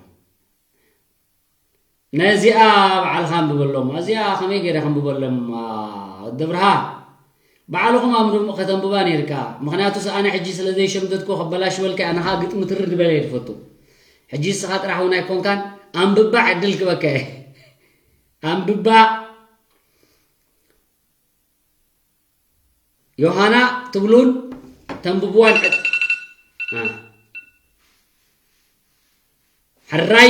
ነዚኣ በዓልኻ ኣንብበሎም። እዚኣ ከመይ ገይረ ከንብበሎም? አ፣ ወዲ ብርሃ፣ ባዕልኹም ኣንብብ ከተንብባ ነይርካ። ምኽንያቱስ ኣነ ሕጂ ስለ ዘይሸምደድኮ ከበላሽወልካ፣ ኣነ ኸኣ ግጥሚ ትርር ዝበለ እየ ዝፈቱ። ሕጂ ንስኻ ጥራሕ እውን ኣይኮንካን፣ ኣንብባ ዕድል ክበካ እየ። ኣንብባ። ዮሃና ትብሉን ተንብብዋን ዕድ-፣ አ። ሕራይ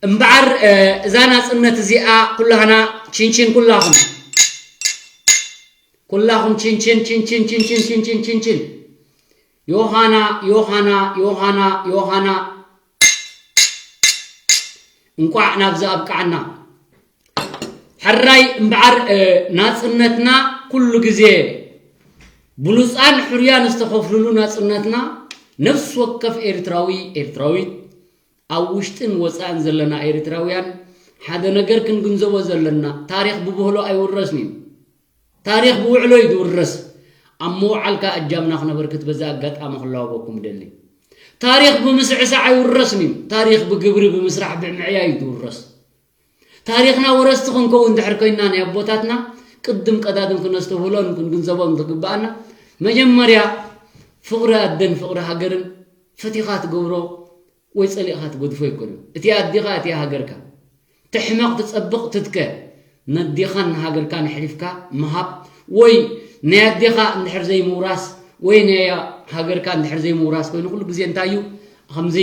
እምበኣር፣ እ፣ እዛ ናጽነት እዚኣ ኩላህና ቺንቺን፣ ኩላኹም፣ ኩላኹም ቺንቺን፣ ቺንቺን፣ ቺንቺን፣ ቺንቺን፣ ቺንቺን። ዮሃና፣ ዮሃና፣ ዮሃና፣ ዮሃና። እንቋዕ ናብዚ ኣብቅዓና። ሕራይ እምበኣር፣ እ፣ ናጽነትና ኩሉ ግዜ ብሉጻን ሕሩያን ዝተኸፍልሉ ናጽነትና፣ ነፍሲ ወከፍ ኤርትራዊ፣ ኤርትራዊት፣ ኣብ ውሽጥን ወጻእን ዘለና ኤርትራውያን ሓደ ነገር ክንግንዘቦ ዘለና፣ ታሪኽ ብብህሎ ኣይውረስን እዩ። ታሪኽ ብውዕሎ እዩ ዝውረስ። ኣብ ምውዓልካ እጃምና ክነበርክት በዚ ኣጋጣሚ ክለዋወኩም እደሊ። ታሪኽ ብምስዕሳዕ ኣይውረስን እዩ። ታሪኽ ብግብሪ ብምስራሕ ብምዕያይ እዩ ዝውረስ። ታሪኽና ወረስቲ ክንከውን እንድሕር ኮይንና ናይ ኣቦታትና ቅድም ቀዳድም ክነስተብህሎን ክንግንዘቦን ዝግብኣና መጀመርያ ፍቕሪ ኣደን ፍቕሪ ሃገርን ፈቲኻ ትገብሮ ወይ ጸሊእኻ ትገድፎ ኣይኮነን። እቲ ኣዴኻ፣ እቲ ሃገርካ። ትሕመቕ፣ ትጸብቕ፣ ትትከ፣ ነዴኻን ንሃገርካን ኣሕሊፍካ ምሃብ ወይ ናይ ኣዴኻ እንድሕር ዘይምውራስ ወይ ናይ ሃገርካ እንድሕር ዘይምውራስ ኮይኑ ኩሉ ግዜ እንታይ እዩ? ከምዚ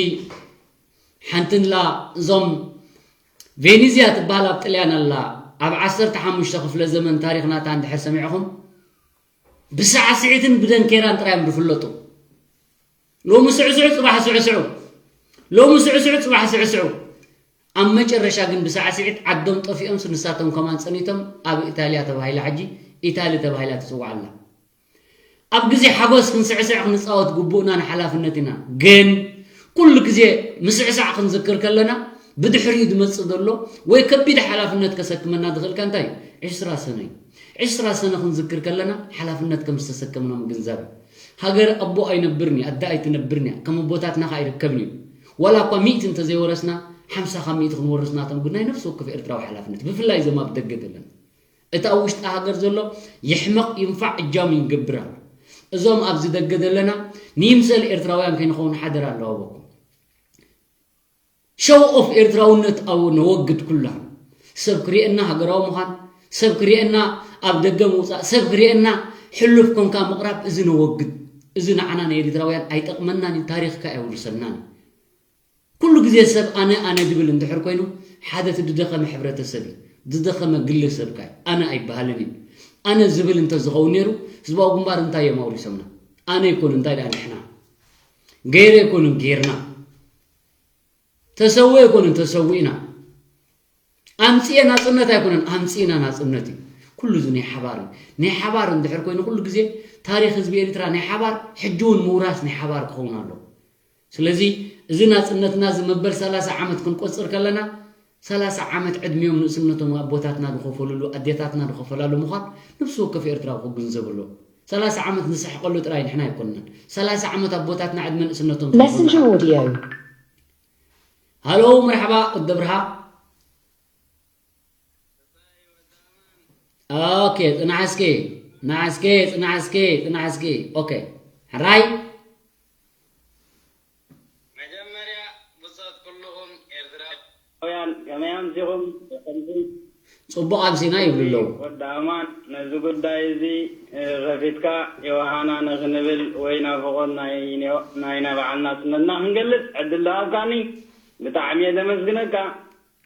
ሓንትንላ እዞም ቬኒዝያ ትበሃል ኣብ ጥልያን ኣላ። ኣብ ዓሰርተ ሓሙሽተ ክፍለ ዘመን ታሪኽ ናታ እንድሕር ሰሚዕኹም ብሳዕስዒትን ብደንኬራን ጥራይ እዮም ዝፍለጡ። ሎሚ ስዕስዑ፣ ጽባሕ ስዕስዑ፣ ሎሚ ስዕስዑ፣ ጽባሕ ስዕስዑ። ኣብ መጨረሻ ግን ብሳዕስዒት ዓዶም ጠፊኦምስ ንሳቶም ከማን ጸኒቶም ኣብ ኢታልያ ተባሂላ፣ ሕጂ ኢታሊ ተባሂላ ትጽዋዕ ኣላ። ኣብ ግዜ ሓጎስ ክንስዕስዕ ክንጻወት ግቡእና ንሓላፍነት ኢና። ግን ኩሉ ግዜ ምስዕሳዕ ክንዝክር ከለና ብድሕሪኡ ዝመጽእ ዘሎ ወይ ከቢድ ሓላፍነት ከሰክመና ዝኽእል ከ እንታይ እዩ? ዕስራ ሰነ እዩ። ዕስራ ሰነ ክንዝክር ከለና ሓላፍነት ከም ዝተሰከምና ምግንዛብ እዩ። ሃገር ኣቦ ኣይነብርን እዩ፣ ኣደ ኣይትነብርን እያ፣ ከም ኣቦታትና ከኣ ኣይርከብን እዩ። ዋላ እኳ ሚእቲ እንተዘይወረስና፣ ሓምሳ ካብ ሚእቲ ክንወርስ ናቶም ግን ናይ ነፍሲ ወከፍ ኤርትራዊ ሓላፍነት፣ ብፍላይ እዞም ኣብ ደገ ዘለና። እቲ ኣብ ውሽጢ ሃገር ዘሎ ይሕመቕ ይንፋዕ እጃሙ ይገብር ኣሎ። እዞም ኣብዚ ደገ ዘለና ንይምሰል ኤርትራውያን ከይንኸውን ሓደራ ኣለዋወኩም። ሸው ኦፍ ኤርትራውነት ኣብ ነወግድ ኩላ። ሰብ ክርእየና ሃገራዊ ምዃን፣ ሰብ ክርእየና ኣብ ደገ ምውጻእ፣ ሰብ ክርእየና ሕሉፍ ኮንካ ምቕራብ፣ እዚ ነወግድ። እዚ ንዓና ንኤርትራውያን ኣይጠቕመናን እዩ፣ ታሪኽካ ኣየውርሰናን እዩ። ኩሉ ግዜ ሰብ ኣነ፣ ኣነ ድብል እንድሕር ኮይኑ፣ ሓደ እቲ ድደኸመ ሕብረተሰብ እዩ፣ ድደኸመ ግለሰብካ እዩ። ኣነ ኣይበሃልን እዩ። ኣነ ዝብል እንተዝኸውን ነይሩ፣ ህዝባዊ ግንባር እንታይ እዮም ኣውሪሶምና? ኣነ ይኮኑ፣ እንታይ ደኣ ንሕና? ገይረ ይኮኑ፣ ጌርና። ተሰዊኤ ይኮኑ፣ ተሰዊእና። ኣምጽኤ ናጽነት ኣይኮነን፣ ኣምጺእና ናጽነት እዩ። ኩሉ እዚ ናይ ሓባር እዩ። ናይ ሓባር እንድሕር ኮይኑ፣ ኩሉ ግዜ ታሪኽ ህዝቢ ኤርትራ ናይ ሓባር፣ ሕጂ እውን ምውራስ ናይ ሓባር ክኸውን ኣለዎ። ስለዚ እዚ ናጽነትና እዚ መበል ሰላሳ ዓመት ክንቆጽር ከለና፣ ሰላሳ ዓመት ዕድሚኦም ንእስነቶም ኣቦታትና ዝኸፈሉሉ፣ ኣዴታትና ዝኸፈላሉ ምዃን ነፍሲ ወከፍ ኤርትራዊ ክግንዘብ ኣለዎ። ሰላሳ ዓመት ንስሕቀሉ ጥራይ ንሕና ኣይኮንናን። ሰላሳ ዓመት ኣቦታትና ዕድመ ንእስነቶም Messenger ዝኸፈሉሉ። Audio. ሃሎ፣ መርሓባ፣ ወዲ ብርሃ። ኦኬ፣ ጽናሕ እስኪ፣ ጽናሕ እስኪ፣ ጽናሕ እስኪ፣ ጽናሕ እስኪ። ኦኬ፣ ሕራይ። መጀመርያ ብጾት ኩልኹም ኤርትራውያን ከመይ ኣምሲኹም? ከምዚ ጽቡቕ ኣምሲና ይብሉ ኣለዉ። ወዲ ኣማን፣ ነዚ ጉዳይ እዚ፣ እ፣ ከፊትካ ዮሃና ንኽንብል ወይ ናፍቖት ናይ ኔ-፣ ናይ፣ ናይ በዓል ናጽነትና ክንገልጽ ዕድል ዝሃብካኒ ብጣዕሚ እየ ዘመስግነካ።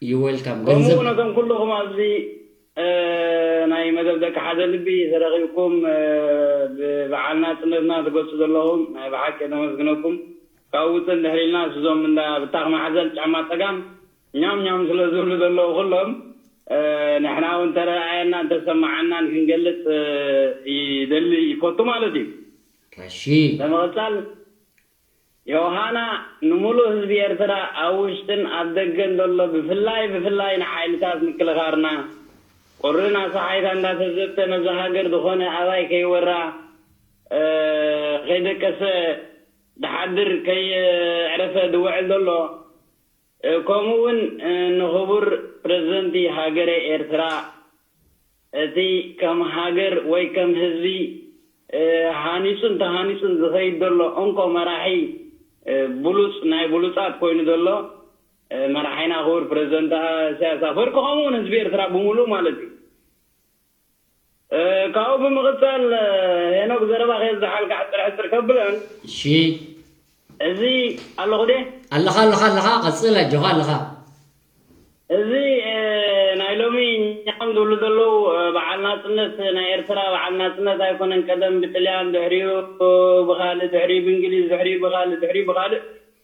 You welcome። ከምኡ ገንዘብ እውን ነቶም ኩልኹም ኣብዚ እ፣ ናይ መደብ ደቂ ሓደ ልቢ ተረኺብኩም፣ እ፣ ብበዓል ናጽነትና ትገልጹ ዘለኹም ናይ ብሓቂ ነመስግነኩም። ካብኡ ውጽእ እንድሕር ኢልና፣ እዞም እንዳ ብታኽ ማሕዘል ጫማ ጸጋም ኛም ኛም ስለ ዝብሉ ዘለዉ ኩሎም፣ እ፣ ንሕና እውን ተረኣየናን ተሰማዓናን ክንገልጽ፣ እ፣ ይደሊ ይፈቱ ማለት እዩ። እሺ። ብምቕጻል፣ ዮሃና፣ ንምሉእ ህዝቢ ኤርትራ ኣብ ውሽጥን ኣብ ደገን ዘሎ፣ ብፍላይ ብፍላይ ንሓይልታት ምክልኻርና፣ ቁርን ኣሳሓይታ እንዳተዘብተ ነዛ ሃገር ዝኾነ ኣባይ ከይወራ፣ እ፣ ከይደቀሰ ድሓድር ከየዕረፈ ድውዕል ዘሎ፣ እ፣ ከምኡ እውን፣ እ፣ ንኽቡር ፕረዚደንቲ ሃገረ ኤርትራ፣ እቲ ከም ሃገር ወይ ከም ህዝቢ፣ እ፣ ሃኒጹን ተሃኒጹን ዝኸይድ ዘሎ እንኮ መራሒ፣ እ፣ ብሉጽ ናይ ብሉጻት ኮይኑ ዘሎ፣ እ፣ መራሒና ክቡር ፕረዚደንት ኢሳያስ ኣፈወርቂ፣ ከምኡ እውን ህዝቢ ኤርትራ ብምሉእ ማለት እዩ። እ፣ ካብኡ ብምቕጻል፣ እ፣ ሄኖክ፣ ዘረባ ከየዝሓልካ ሕጽር ሕጽር ከብለን። እሺ። እዚ ኣለኹ ደ? ኣለኻ፣ ኣለኻ፣ ኣለኻ፣ ቀጽል፣ ኣጆኻ፣ ኣለኻ። እዚ፣ እ፣ ናይ ሎሚ እኛም ዝብሉ ዘለዉ፣ እ፣ በዓል ናጽነት ናይ ኤርትራ በዓል ናጽነት ኣይኮነን። ቀደም ብጥልያን፣ ድሕሪኡ ብኻልእ፣ ድሕሪኡ ብእንግሊዝ፣ ድሕሪኡ ብኻልእ፣ ድሕሪኡ ብኻልእ፣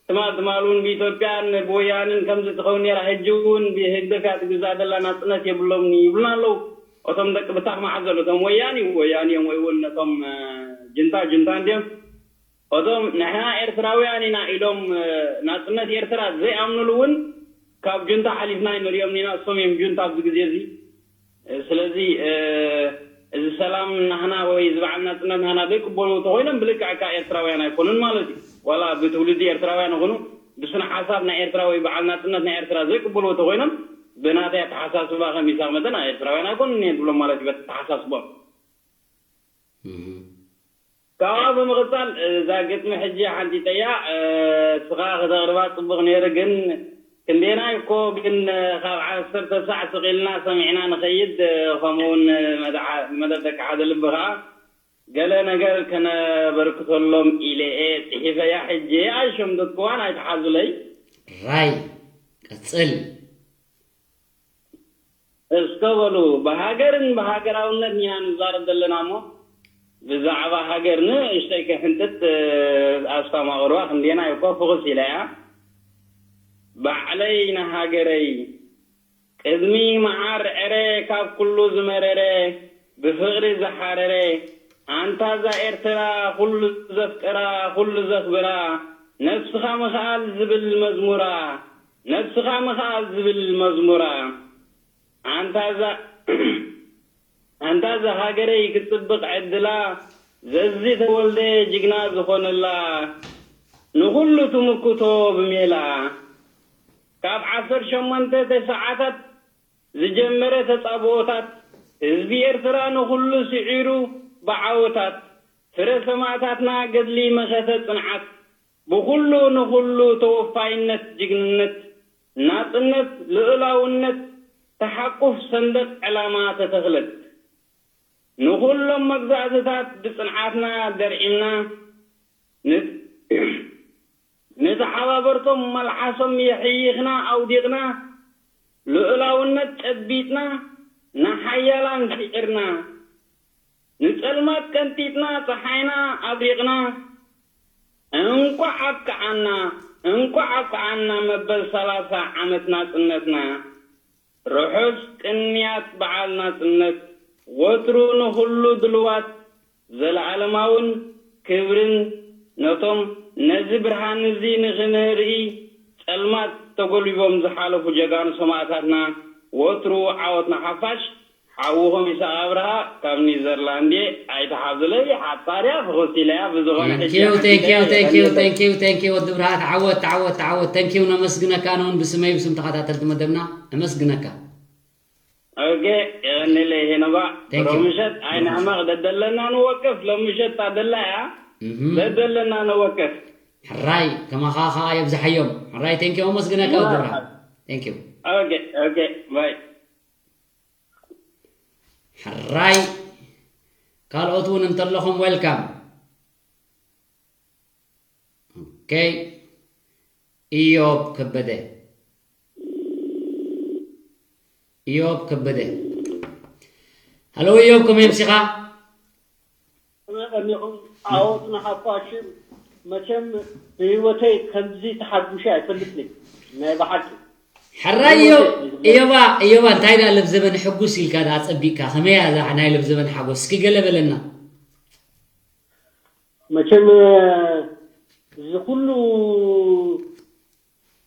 ትማል ትማል እውን ብኢትዮጵያን ብወያንን ከምዚ ትኸውን ነይራ። ሕጂ እውን ብህግደፍ እያ ትግዛእ ዘላ፣ ናጽነት የብሎምን ይብሉና ኣለዉ። እቶም ደቂ ብታኽ መዓዘሉ፣ እቶም ወያኒ ወያኒ እዮም፣ ወይ እውን ነቶም፣ እ፣ ጅንታ ጅንታ እንድዮም። እቶም ንሕና ኤርትራውያን ኢና ኢሎም፣ እ፣ ናጽነት ኤርትራ ዘይኣምኑሉ እውን ካብ ጁንታ ሓሊፍና ኣይንሪኦምን ኢና። እሶም እዮም ጁንታ ኣብዚ ግዜ እዚ። እ፣ ስለዚ፣ እ፣ እዚ ሰላም ናህና ወይ እዚ በዓል ናጽነት ናህና ዘይቅበሉ ተኾይኖም ብልክዕ እካ ኤርትራውያን ኣይኮኑን ማለት እዩ። ዋላ ብትውልዲ ኤርትራውያን ይኹኑ ብስነ ሓሳብ ናይ ኤርትራ ወይ በዓል ናጽነት ናይ ኤርትራ ዘይቅበሉ ተኾይኖም ብናተይ ኣተሓሳስባ ከም ይስሕቕ መጠን ኤርትራውያን ኣይኮኑን እየ ዝብሎም ማለት እዩ በተሓሳስቦም። እህ። ካብኣ ብምቕጻል፣ እዛ ግጥሚ ሕጂ ሓንጢጠያ፣ እ፣ እስኻ ከተቕርባ ጽቡቕ ነይሩ፣ ግን ክንደየናይ እኮ ግን፣ እ፣ ካብ ዓሰርተ ሳዕ ስቕ ኢልና ሰሚዕና ንኸይድ፣ እ፣ ከምኡውን፣ እ፣ መድዓ-፣ መደብ ደቂ ሓደ ልቢ ከኣ ገለ ነገር ከነበርክተሎም ኢለ እየ ጽሒፈያ። ሕጂ ኣይሸምደድክዋን ኣይትሓዙለይ። ራይ፣ ቀጽል። እስከ በሉ፣ ብሃገርን ብሃገራውነትን ኢና ንዛረብ ዘለና እሞ፣ ብዛዕባ ሃገር ንእሽተይ ክሕንጥጥ፣ ኣስታማቕርዋ ክንዴና እኮ ፍኹስ ኢላ እያ። ባዕለይ ንሃገረይ፣ ቅድሚ መዓር ዕረ ካብ ኩሉ ዝመረረ፣ ብፍቕሪ ዝሓረረ፣ ኣንታ እዛ ኤርትራ ኩሉ ዘፍቅራ፣ ኩሉ ዘኽብራ፣ ነብስኻ ምኽኣል ዝብል መዝሙራ፣ ነብስኻ ምኽኣል ዝብል መዝሙራ። ኣንታ እዛ፣ ኣንታ እዛ ሃገረይ ክጽብቕ ዕድላ፣ ዘዚ ተወልደ ጅግና ዝኾነላ፣ ንኹሉ ትምክቶ ብሜላ። ካብ ዓሰርተ ሸሞንተ ተስዓታት ዝጀመረ ተጻብኦታት፣ ህዝቢ ኤርትራ ንኹሉ ስዒሩ ብዓወታት፣ ፍረ ሰማእታትና ገድሊ መኸተ ጽንዓት፣ ብኹሉ ንኹሉ ተወፋይነት ጅግንነት፣ ናጽነት ልኡላውነት ተሓቁፍ ሰንደቕ ዕላማ ተተኽለት። ንኹሎም መግዛእትታት ብጽንዓትና ደርዒምና፣ ን-፣ ንተሓባበርቶም መልሓሶም የሕይኽና ኣውዲቕና፣ ልኡላውነት ጨቢጥና፣ ንሓያላን ስዒርና፣ ንጸልማት ቀንጢጥና፣ ጸሓይና ኣብሪቕና፣ እንቋዕ ኣብቅዓና፣ እንቋዕ ኣብቅዓና መበል ሰላሳ ዓመት ናጽነትና። ርሑስ ቅንያት በዓል ናጽነት፣ ወትሩ ንኹሉ ድልዋት፣ ዘለኣለማውን ክብርን ነቶም ነዚ ብርሃን እዚ ንኽንርኢ ጸልማት ተጎልቢቦም ዝሓለፉ ጀጋኑ ሰማእታትና፣ ወትሩ ዓወት ንሓፋሽ። ሓውኹም ይስሐቅ ኣብርሃ ካብ ኒዘርላንድ እየ። ኣይትሓዙለይ፣ ሓጻር እያ፣ ፍኹስ ኢለ እያ። ብዝኾነ ሕጂ ተንኪዩ፣ ሓንቲ ተንኪዩ፣ ደቂቕ ተንኪዩ፣ የለን። ተንኪዩ፣ ተንኪዩ ወዲ ብርሃት። ዓወት፣ ዓወት፣ ዓወት። ተንኪዩ፣ ነመስግነካ። ኣነ እውን ብስመይ ብስም ተኸታተልቲ መደብና እመስግነካ። ኦኬ፣ የቐንየለይ ሄኖባ። ተንኪዩ። ሮብ ምሸት ኣይንሕመቕ፣ ደደለና ንወቅፍ። ሎም ምሸት እታ ደላ እያ። እህ። ደደለና ንወቅፍ። ሕራይ፣ ከማኻ ኸኣ የብዝሓዮም። ሕራይ፣ ተንኪዩ፣ ኣመስግነካ ወዲ ብርሃን። መርሓባ። ተንኪዩ። ኦኬ፣ ኦኬ፣ ባይ። ሕራይ፣ ካልኦት እውን እንተለኹም፣ ዌልካም። ኦኬ። ኢዮብ ከበደ። ኢዮብ ከበደ። ሃሎ እዮብ፣ ከመይ ኣምሲኻ? ከመይ ቀኒኹም? ዓወት ንሓፋሽን። መቸም ብህይወተይ ከምዚ ተሓጉሸ ኣይፈልጥን። ናይ ብሓቂ። ሕራይ እዮብ። እዮባ እዮባ፣ እንታይ ደኣ ለብዘበን ሕጉስ ኢልካ ደኣ ጸቢቕካ? ከመይ እያ እዛ ናይ ለብዘበን ሓጎስ? እስኪ ገለ በለና። መቸም እዚ ኩሉ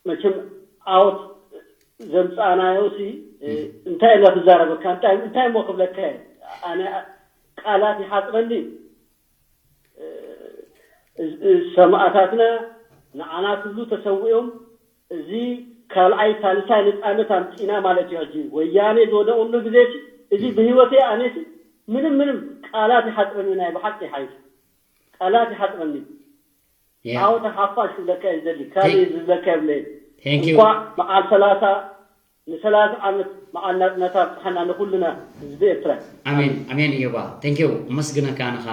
መቸም ዓወት ዘምጻእናዮ ሲ እንታይ ኢለ ክዛረበካ? እንታይ እንታይ ሞ ክብለካ እየ? ኣነ ቃላት ይሓጽረኒ። ሰማእታትና ንዓና ክብሉ ተሰዊኦም። እዚ ካልኣይ ሳልሳይ ነጻነት ኣምጺና ማለት እዩ። ሕጂ ወያኔ ዝወደቐሉ ግዜ ሲ እዚ ብህይወተይ ኣነ ሲ ምንም ምንም ቃላት ይሓጽረኒ፣ ናይ ብሓቂ ሓይሽ ቃላት ይሓጽረኒ። Yeah. ዓወት ሓፋሽ ክብለካ እዩ ዘሊ፣ ካልእ ዝብለካ የብለይ። Thank you. እንኳዕ በዓል ሰላሳ ንሰላሳ ዓመት በዓል ናጽነት ኣብጽሓና ንኩልና ህዝቢ ኤርትራ። ኣሜን ኣሜን። እዮባ፣ thank you፣ ኣመስግነካ ንኻ።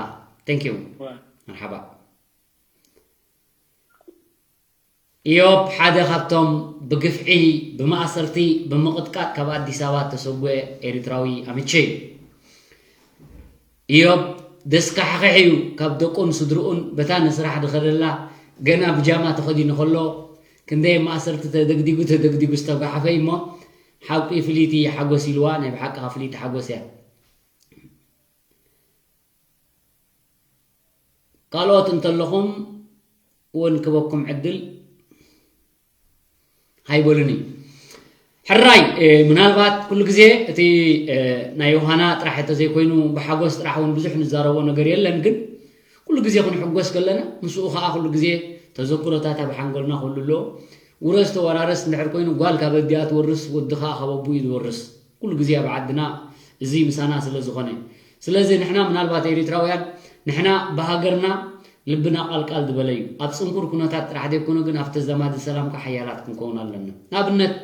Thank you። መርሓባ። እዮብ ሓደ ካብቶም ብግፍዒ፣ ብማእሰርቲ፣ ብምቕጥቃጥ ካብ ኣዲስ ኣበባ ተሰጎ ኤሪትራዊ ኣምቼ እዩ። እዮብ ደስካሕኽሕ እዩ። ካብ ደቁን ስድርኡን በታ ንስራሕ ድኸደላ ገና ብጃማ ተኸዲኑ ከሎ ክንደይ ማእሰርቲ ተደግዲጉ ተደግዲጉ ዝተጓሓፈ እዩ እሞ ሓቂ ፍልይቲ ሓጎስ ኢልዋ። ናይ ብሓቂ ፍልይቲ ሓጎስ እያ። ካልኦት እንተለኹም እውን ክበኩም ዕድል ሃይበሉኒ። ሕራይ ምናልባት ኩሉ ግዜ እቲ ናይ ዮሃና ጥራሕ እንተዘይኮይኑ ብሓጎስ ጥራሕ እውን ብዙሕ ንዛረቦ ነገር የለን። ግን ኩሉ ግዜ ክንሕጎስ ከለና ምስኡ ከዓ ኩሉ ግዜ ተዘክሮታት ኣብ ሓንጎልና ክህሉ ኣለዎ። ውረስ ተወራረስ እንድሕር ኮይኑ ጓል ካብ ኣዲኣ ትወርስ፣ ወዲ ከዓ ካብ ኣቦኡ እዩ ዝወርስ። ኩሉ ግዜ ኣብ ዓድና እዚ ምሳና ስለ ዝኾነ። ስለዚ ንሕና ምናልባት ኤሪትራውያን ንሕና ብሃገርና ልብና ቃልቃል ዝበለ እዩ። ኣብ ጽንኩር ኩነታት ጥራሕ ዘይኮነ ግን ኣብ ተዛማዲ ሰላም ከ ሓያላት ክንከውን ኣለና። ንኣብነት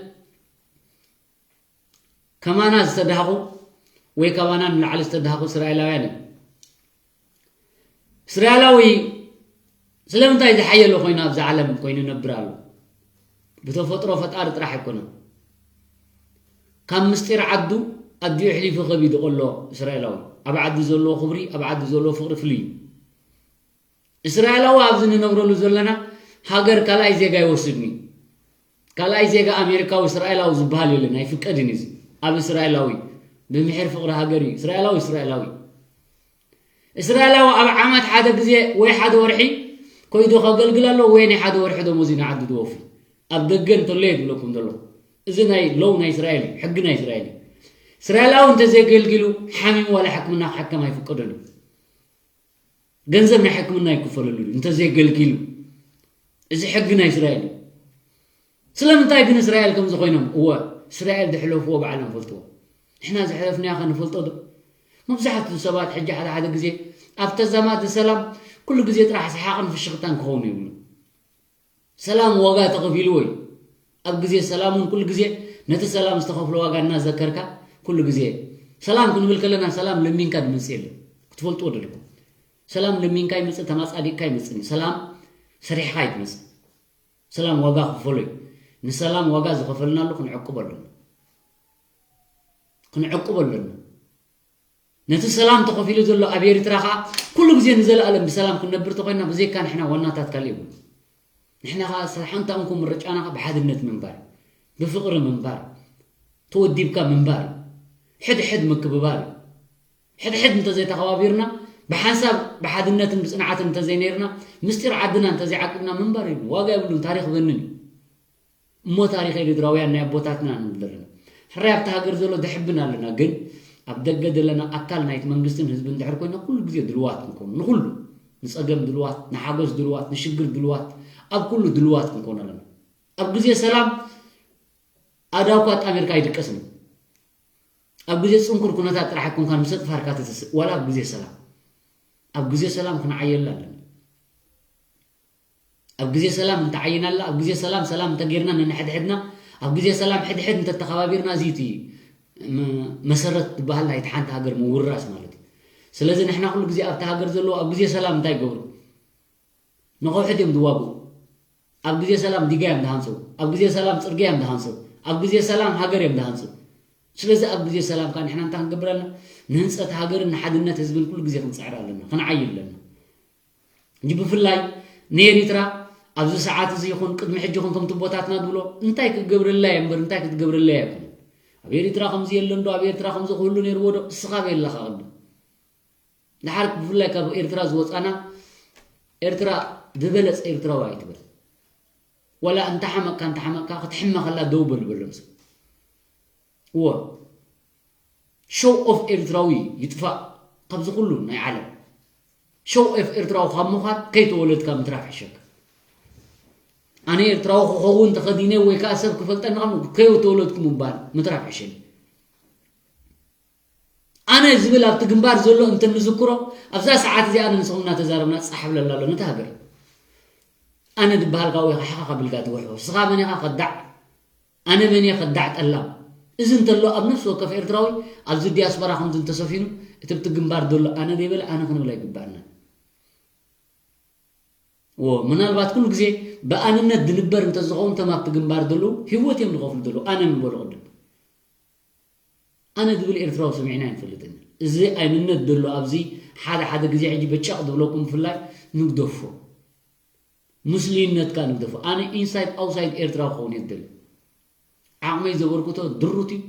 ከማና ዝተዳህኹ ወይ ካባና ንላዕሊ ዝተዳህኹ እስራኤላውያን እዮም። እስራኤላዊ ስለምንታይ ዝሓየለ ኮይኑ ኣብዚ ዓለም ኮይኑ ይነብር ኣሎ? ብተፈጥሮ ፈጣሪ ጥራሕ ኣይኮነን። ካብ ምስጢር ዓዱ ኣዲኡ ኣሕሊፉ ከቢዱ ከሎ እስራኤላዊ ኣብ ዓዱ ዘለዎ ክብሪ ኣብ ዓዱ ዘለዎ ፍቕሪ ፍሉይ እዩ። እስራኤላዊ ኣብዚ ንነብረሉ ዘለና ሃገር ካልኣይ ዜጋ ይወስድኒ። ካልኣይ ዜጋ ኣሜሪካዊ እስራኤላዊ ዝበሃል የለን፣ ኣይፍቀድን እዩ። ኣብ እስራኤላዊ ብምሕር ፍቕሪ ሃገር እዩ እስራኤላዊ እስራኤላዊ። እስራኤላዊ ኣብ ዓመት ሓደ ግዜ ወይ ሓደ ወርሒ ኮይዱ ከገልግል ኣለዎ ወይ ናይ ሓደ ወርሒ ደሞዝ እዩ ንዓዱ ዝወፊ። ኣብ ደገ እንተሎ እየ ዝብለኩም ዘለኹ። እዚ ናይ ሎው ናይ እስራኤል እዩ፣ ሕጊ ናይ እስራኤል እዩ። እስራኤላዊ እንተዘይገልጊሉ ሓሚሙ ዋላ ሕክምና ክሕከም ኣይፍቀዶን እዩ። ገንዘብ ናይ ሕክምና ይክፈለሉ እዩ እንተዘይገልጊሉ። እዚ ሕጊ ናይ እስራኤል እዩ። ስለምንታይ ግን እስራኤል ከምዚ ኮይኖም? እወ እስራኤል ዝሕለፍዎ ባዕሎም ፈልጥዎ። ንሕና ዝሕለፍናዮ ከ ንፈልጦ ዶ? መብዛሕትኡ ሰባት ሕጂ ሓደ ሓደ ግዜ ኣብ ተዛማዲ ሰላም ኩሉ ግዜ ጥራሕ ሰሓቕን ፍሽኽታን ክኸውን ይብሉ። ሰላም ዋጋ ተኸፊልዎ እዩ። ኣብ ግዜ ሰላም እውን ኩሉ ግዜ ነቲ ሰላም ዝተኸፍሎ ዋጋ እናዘከርካ ኩሉ ግዜ ሰላም ክንብል ከለና ሰላም ለሚንካ ዝመጽእ የለን። ክትፈልጥዎ ደለኩም። ሰላም ለሚንካ ይመጽእ፣ ተማጻዲቅካ ይመጽእ። ሰላም ሰሪሕካ እዩ ዝመጽእ። ሰላም ዋጋ ክፈሎ እዩ። ንሰላም ዋጋ ዝኸፈልናሉ ክንዕቅቦ ኣለና። ክንዕቅቦ ኣለና። ነቲ ሰላም ተኸፊሉ ዘሎ ኣብ ኤርትራ ኸዓ ኩሉ ግዜ ንዘለኣለም ብሰላም ክንነብር ተኾይና ብዘይካ ንሕና ዋናታት ካልእ የብሉ። ንሕና ኸዓ ሓንቲ እንኮ ምርጫና ኸዓ ብሓድነት ምንባር፣ ብፍቕሪ ምንባር፣ ተወዲብካ ምንባር፣ ሕድ ሕድ ምክብባር እዩ። ሕድ ሕድ እንተዘይተኸባቢርና ብሓንሳብ ብሓድነትን ብፅንዓትን እንተዘይነይርና ምስጢር ዓድና እንተዘይዓቂብና ምንባር የብሉ፣ ዋጋ የብሉን፣ ታሪኽ በንን እዩ። እሞ ታሪኽ ኤርትራውያን ናይ ኣቦታትና ንብል ዘለና። ሕራይ ኣብቲ ሃገር ዘሎ ደሕብን ኣለና፣ ግን ኣብ ደገ ዘለና ኣካል ናይቲ መንግስትን ህዝብን እንድሕር ኮይና ኩሉ ግዜ ድልዋት ክንከውን፣ ንኹሉ፣ ንጸገም ድልዋት፣ ንሓጎስ ድልዋት፣ ንሽግር ድልዋት፣ ኣብ ኩሉ ድልዋት ክንከውን ኣለና። ኣብ ግዜ ሰላም ኣእዳውካ ኣጣሚርካ ኣይድቀስን። ኣብ ግዜ ጽንኩር ኩነታት ጥራሕ ኣይኮንካን ምስ ኣጥፋርካ ትትስእ፣ ዋላ ኣብ ግዜ ሰላም። ኣብ ግዜ ሰላም ክንዓየላ ኣለና። ኣብ ግዜ ሰላም እንተዓይናላ፣ ኣብ ግዜ ሰላም ሰላም እንተጌርና ነንሕድሕድና፣ ኣብ ግዜ ሰላም ሕድሕድ እንተተኸባቢርና፣ እዚ እቲ መ-፣ መሰረት ዝበሃል ናይቲ ሓንቲ ሃገር ምውርራስ ማለት እዩ። ስለዚ ንሕና ኩሉ ግዜ ኣብቲ ሃገር ዘለዉ ኣብ ግዜ ሰላም እንታይ ይገብሩ? ንኸውሕት እዮም ዝዋግኡ። ኣብ ግዜ ሰላም ዲጋ እዮም ዝሃንጹ። ኣብ ግዜ ሰላም ጽርግያ እዮም ዝሃንጹ። ኣብ ግዜ ሰላም ሃገር እዮም ዝሃንጹ። ስለዚ ኣብ ግዜ ሰላም ከኣ ንሕና እንታይ ክንገብር ኣለና? ንህንጸት ሃገርን ንሓድነት ህዝብን ኩሉ ግዜ ክንጽዕር ኣለና፣ ክንዓይ ኣለና። እንጂ ብፍላይ ንኤሪትራ ኣብዚ ሰዓት እዚ ይኹን ቅድሚ ሕጂ ይኹን ከምቲ ቦታትና ዝብሎ እንታይ ክገብረላ እየ እምበር እንታይ ክትገብረላ እየ ኣይኮነን። ኣብ ኤሪትራ ከምዚ የለ እንዶ ኣብ ኤሪትራ ከምዚ ክህሉ ነይርዎ ዶ እስኻ በየለኻ ቅድም። ድሓር ብፍላይ ካብ ኤርትራ ዝወፃና ኤርትራ ዝበለፀ ኤርትራዊ ኣይትበል። ወላ እንተሓመቅካ እንተሓመቅካ ክትሕመ ከላ ደው በል በሎም ሰብ። እዎ ሾው ኦፍ ኤርትራዊ ይጥፋእ ካብዚ ኩሉ ናይ ዓለም። ሾው ኦፍ ኤርትራዊ ካብ ምዃን ከይተወለድካ ምትራፍ ይሕሸካ። ኣነ ኤርትራዊ ክኸውን ተኸዲነ ወይ ከዓ ሰብ ክፈልጠኒ ካብ ከይተወለድኩ ምባል ምትራፍ ይሕሸኒ። ኣነ ዝብል ኣብቲ ግንባር ዘሎ እንተ ንዝክሮ ኣብዛ ሰዓት እዚኣ ኣነ ንስኹም እናተዛረብና ጻሕ ብለላ ኣሎ ነቲ ሃገር። ኣነ ዝበሃል ካብኡ ኢኻ ሓኻ ቢልካ ትውሕቦ። ስኻ መን ኢኻ ከዳዕ? ኣነ መን እየ ከዳዕ ጠላም? እዚ እንተሎ ኣብ ነፍሲ ወከፍ ኤርትራዊ ኣብዚ ዲያስፖራ ከምዚ እንተሰፊኑ እቲ ብቲ ግንባር ዘሎ ኣነ ዘይበለ ኣነ ክንብል ኣይግባእና። ዎ ምናልባት ኩሉ ግዜ ብኣንነት ድንበር እንተዝኸውን ተም ኣብቲ ግንባር ዘለዉ ህይወት እዮም ዝኸፍሉ ዘለዉ ኣነ ምበሉ ቅድም ኣነ ዝብል ኤርትራዊ ሰሚዕና ኣይንፈልጥን። እዚ ኣይንነት ዘሎ ኣብዚ ሓደ ሓደ ግዜ ሕጂ በጫቕ ዝብለኩም ብፍላይ ንግደፎ። ምስሉይነትካ ንግደፎ። ኣነ ኢንሳይድ ኣውሳይድ ኤርትራዊ ክኸውን እየ ዝደሊ። ዓቕመይ ዘበርክቶ ድሩት እዩ።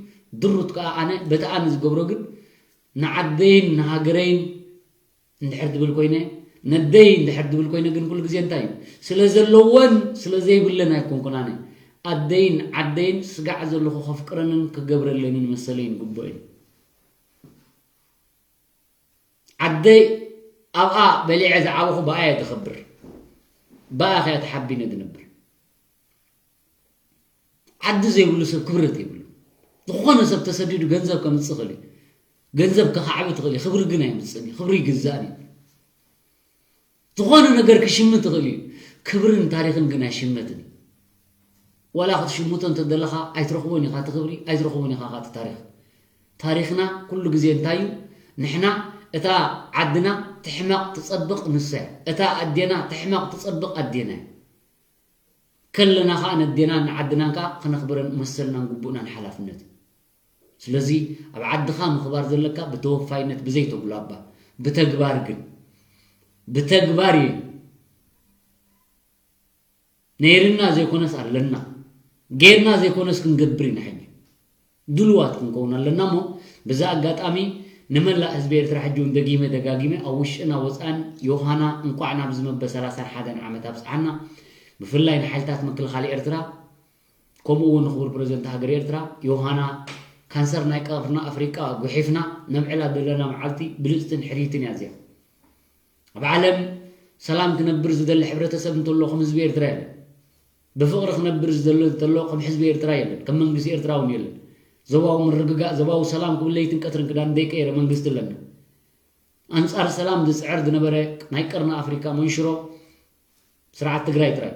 ድሩት ከኣ ኣነ በቲ ኣነ ዝገብሮ ግን ንዓደይን ንሃገረይን እንድሕር ድብል ኮይነ ነደይ እንድሕር ድብል ኮይነ ግን ኩሉ ግዜ እንታይ እዩ ስለ ዘለወን ስለ ዘይብለን ኣይኮንኩን ኣነ ኣደይን ዓደይን ስጋዕ ዘለኹ ከፍቅረንን ክገብረለንን መሰለይን ግቡእን ዓደይ ኣብኣ በሊዐ ዝዓበኹ ብኣ እየ ዝኸብር ብኣ ከያ ተሓቢነ ዝነብር ዓዲ ዘይብሉ ሰብ ክብረት የብሉ ዝኾነ ሰብ ተሰዲዱ ገንዘብ ከምፅእ ክእል እዩ ገንዘብ ከካዕቢ ትኽእል እዩ ክብሪ ግን ኣይምፅእን እዩ ክብሪ ይግዛእን እዩ ዝኾነ ነገር ክሽምት ትኽእል እዩ ክብርን ታሪኽን ግን ኣይሽመትን እዩ ዋላ ክትሽምቶ እንተደለኻ ኣይትረኽቦን ኢኻ እቲ ክብሪ ኣይትረኽቦን ኢኻ እቲ ታሪኽ ታሪኽና ኩሉ ግዜ እንታይ እዩ ንሕና እታ ዓድና ትሕመቕ ትፀብቕ ንሳ እያ እታ ኣዴና ትሕመቕ ትፀብቕ ኣዴና እዩ ከለና ከዓ ነዴናን ንዓድናን ከዓ ክነኽብረን መሰልናን ግቡእናን ሓላፍነት እዩ ስለዚ ኣብ ዓድኻ ምኽባር ዘለካ ብተወፋይነት ብዘይተጉላባ ብተግባር ግን ብተግባር እዩ ነይርና ዘይኮነስ ኣለና ጌርና ዘይኮነስ ክንገብር ኢና ሕጂ ድልዋት ክንከውን ኣለና እሞ በዚ ኣጋጣሚ ንመላእ ህዝቢ ኤርትራ ሕጂ እውን ደጊመ ደጋጊመ ኣብ ውሽጥና ወፃን ዮሃና እንቋዕ ናብዚ መበ ሰላሳን ሓደን ዓመት ኣብፅሓና ብፍላይ ንሓይልታት ምክልኻል ኤርትራ ከምኡ እውን ንክቡር ፕሬዚደንት ሃገር ኤርትራ ዮሃና ካንሰር ናይ ቀርኒ ኣፍሪቃ ጉሒፍና ነብዕላ ዘለና መዓልቲ ብልፅትን ሕርይትን እያ እዚኣ ኣብ ዓለም ሰላም ክነብር ዝደሊ ሕብረተሰብ እንተሎ ከም ህዝቢ ኤርትራ የለን ብፍቕሪ ክነብር ዝደሊ እንተሎ ከም ህዝቢ ኤርትራ የለን ከም መንግስቲ ኤርትራ እውን የለን ዞባዊ ምርግጋእ ዞባዊ ሰላም ክብል ለይትን ቀትርን ክዳን ዘይቀየረ መንግስቲ ኣለና ኣንጻር ሰላም ዝጽዕር ዝነበረ ናይ ቀርኒ ኣፍሪካ መንሽሮ ስርዓት ትግራይ ጥራይ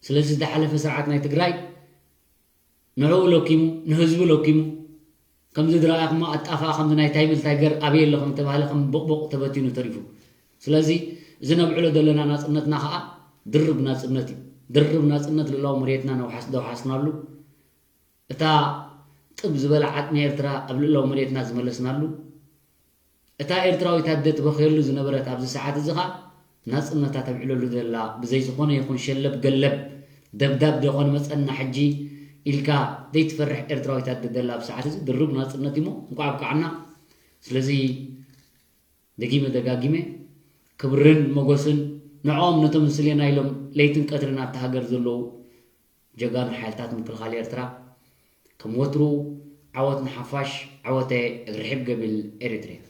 ስለዚ ዝሓለፈ ስርዓት ናይ ትግራይ ንዕኡ ለኪሙ ንህዝቡ ለኪሙ ከምዚ ዝረኣኹሞ ኣጣፋ ከምዚ ናይ ታይብል ታይገር ኣበይ ኣሎ ከም ተባህለ ከም ቦቕቦቕ ተበቲኑ ተሪፉ ስለዚ እዚ ነብዕሎ ዘለና ናፅነትና ከዓ ድርብ ናፅነት እዩ ድርብ ናፅነት ልእላዊ መሬትና ነውሓስ ደውሓስናሉ እታ ጥብ ዝበለ ዓጥሚ ኤርትራ ኣብ ልእላዊ መሬትና ዝመለስናሉ እታ ኤርትራዊት ኣደ ትበኽየሉ ዝነበረት ኣብዚ ሰዓት እዚ ኸኣ ናጽነታ ተብዕለሉ ዘላ ብዘይ ዝኾነ ይኹን ሸለብ ገለብ ደብዳብ ዶ ኾን መጸና ሕጂ ኢልካ ዘይትፈርሕ ኤርትራዊት ኣደ ዘላ ኣብዚ ሰዓት እዚ ድርብ ናጽነት እሞ እንቋዕ ኣብቃዓና ስለዚ ደጊመ ደጋጊመ ክብርን ሞጎስን ንዕኦም ነቶም ምስሌና ኢሎም ለይትን ቀትርን ኣብታ ሃገር ዘለዉ ጀጋኑ ሓይልታት ምክልኻል ኤርትራ ከም ወትሩ ዓወት ንሓፋሽ ዓወተ እግሪ ሕብ ገብል ኤሪትርያ።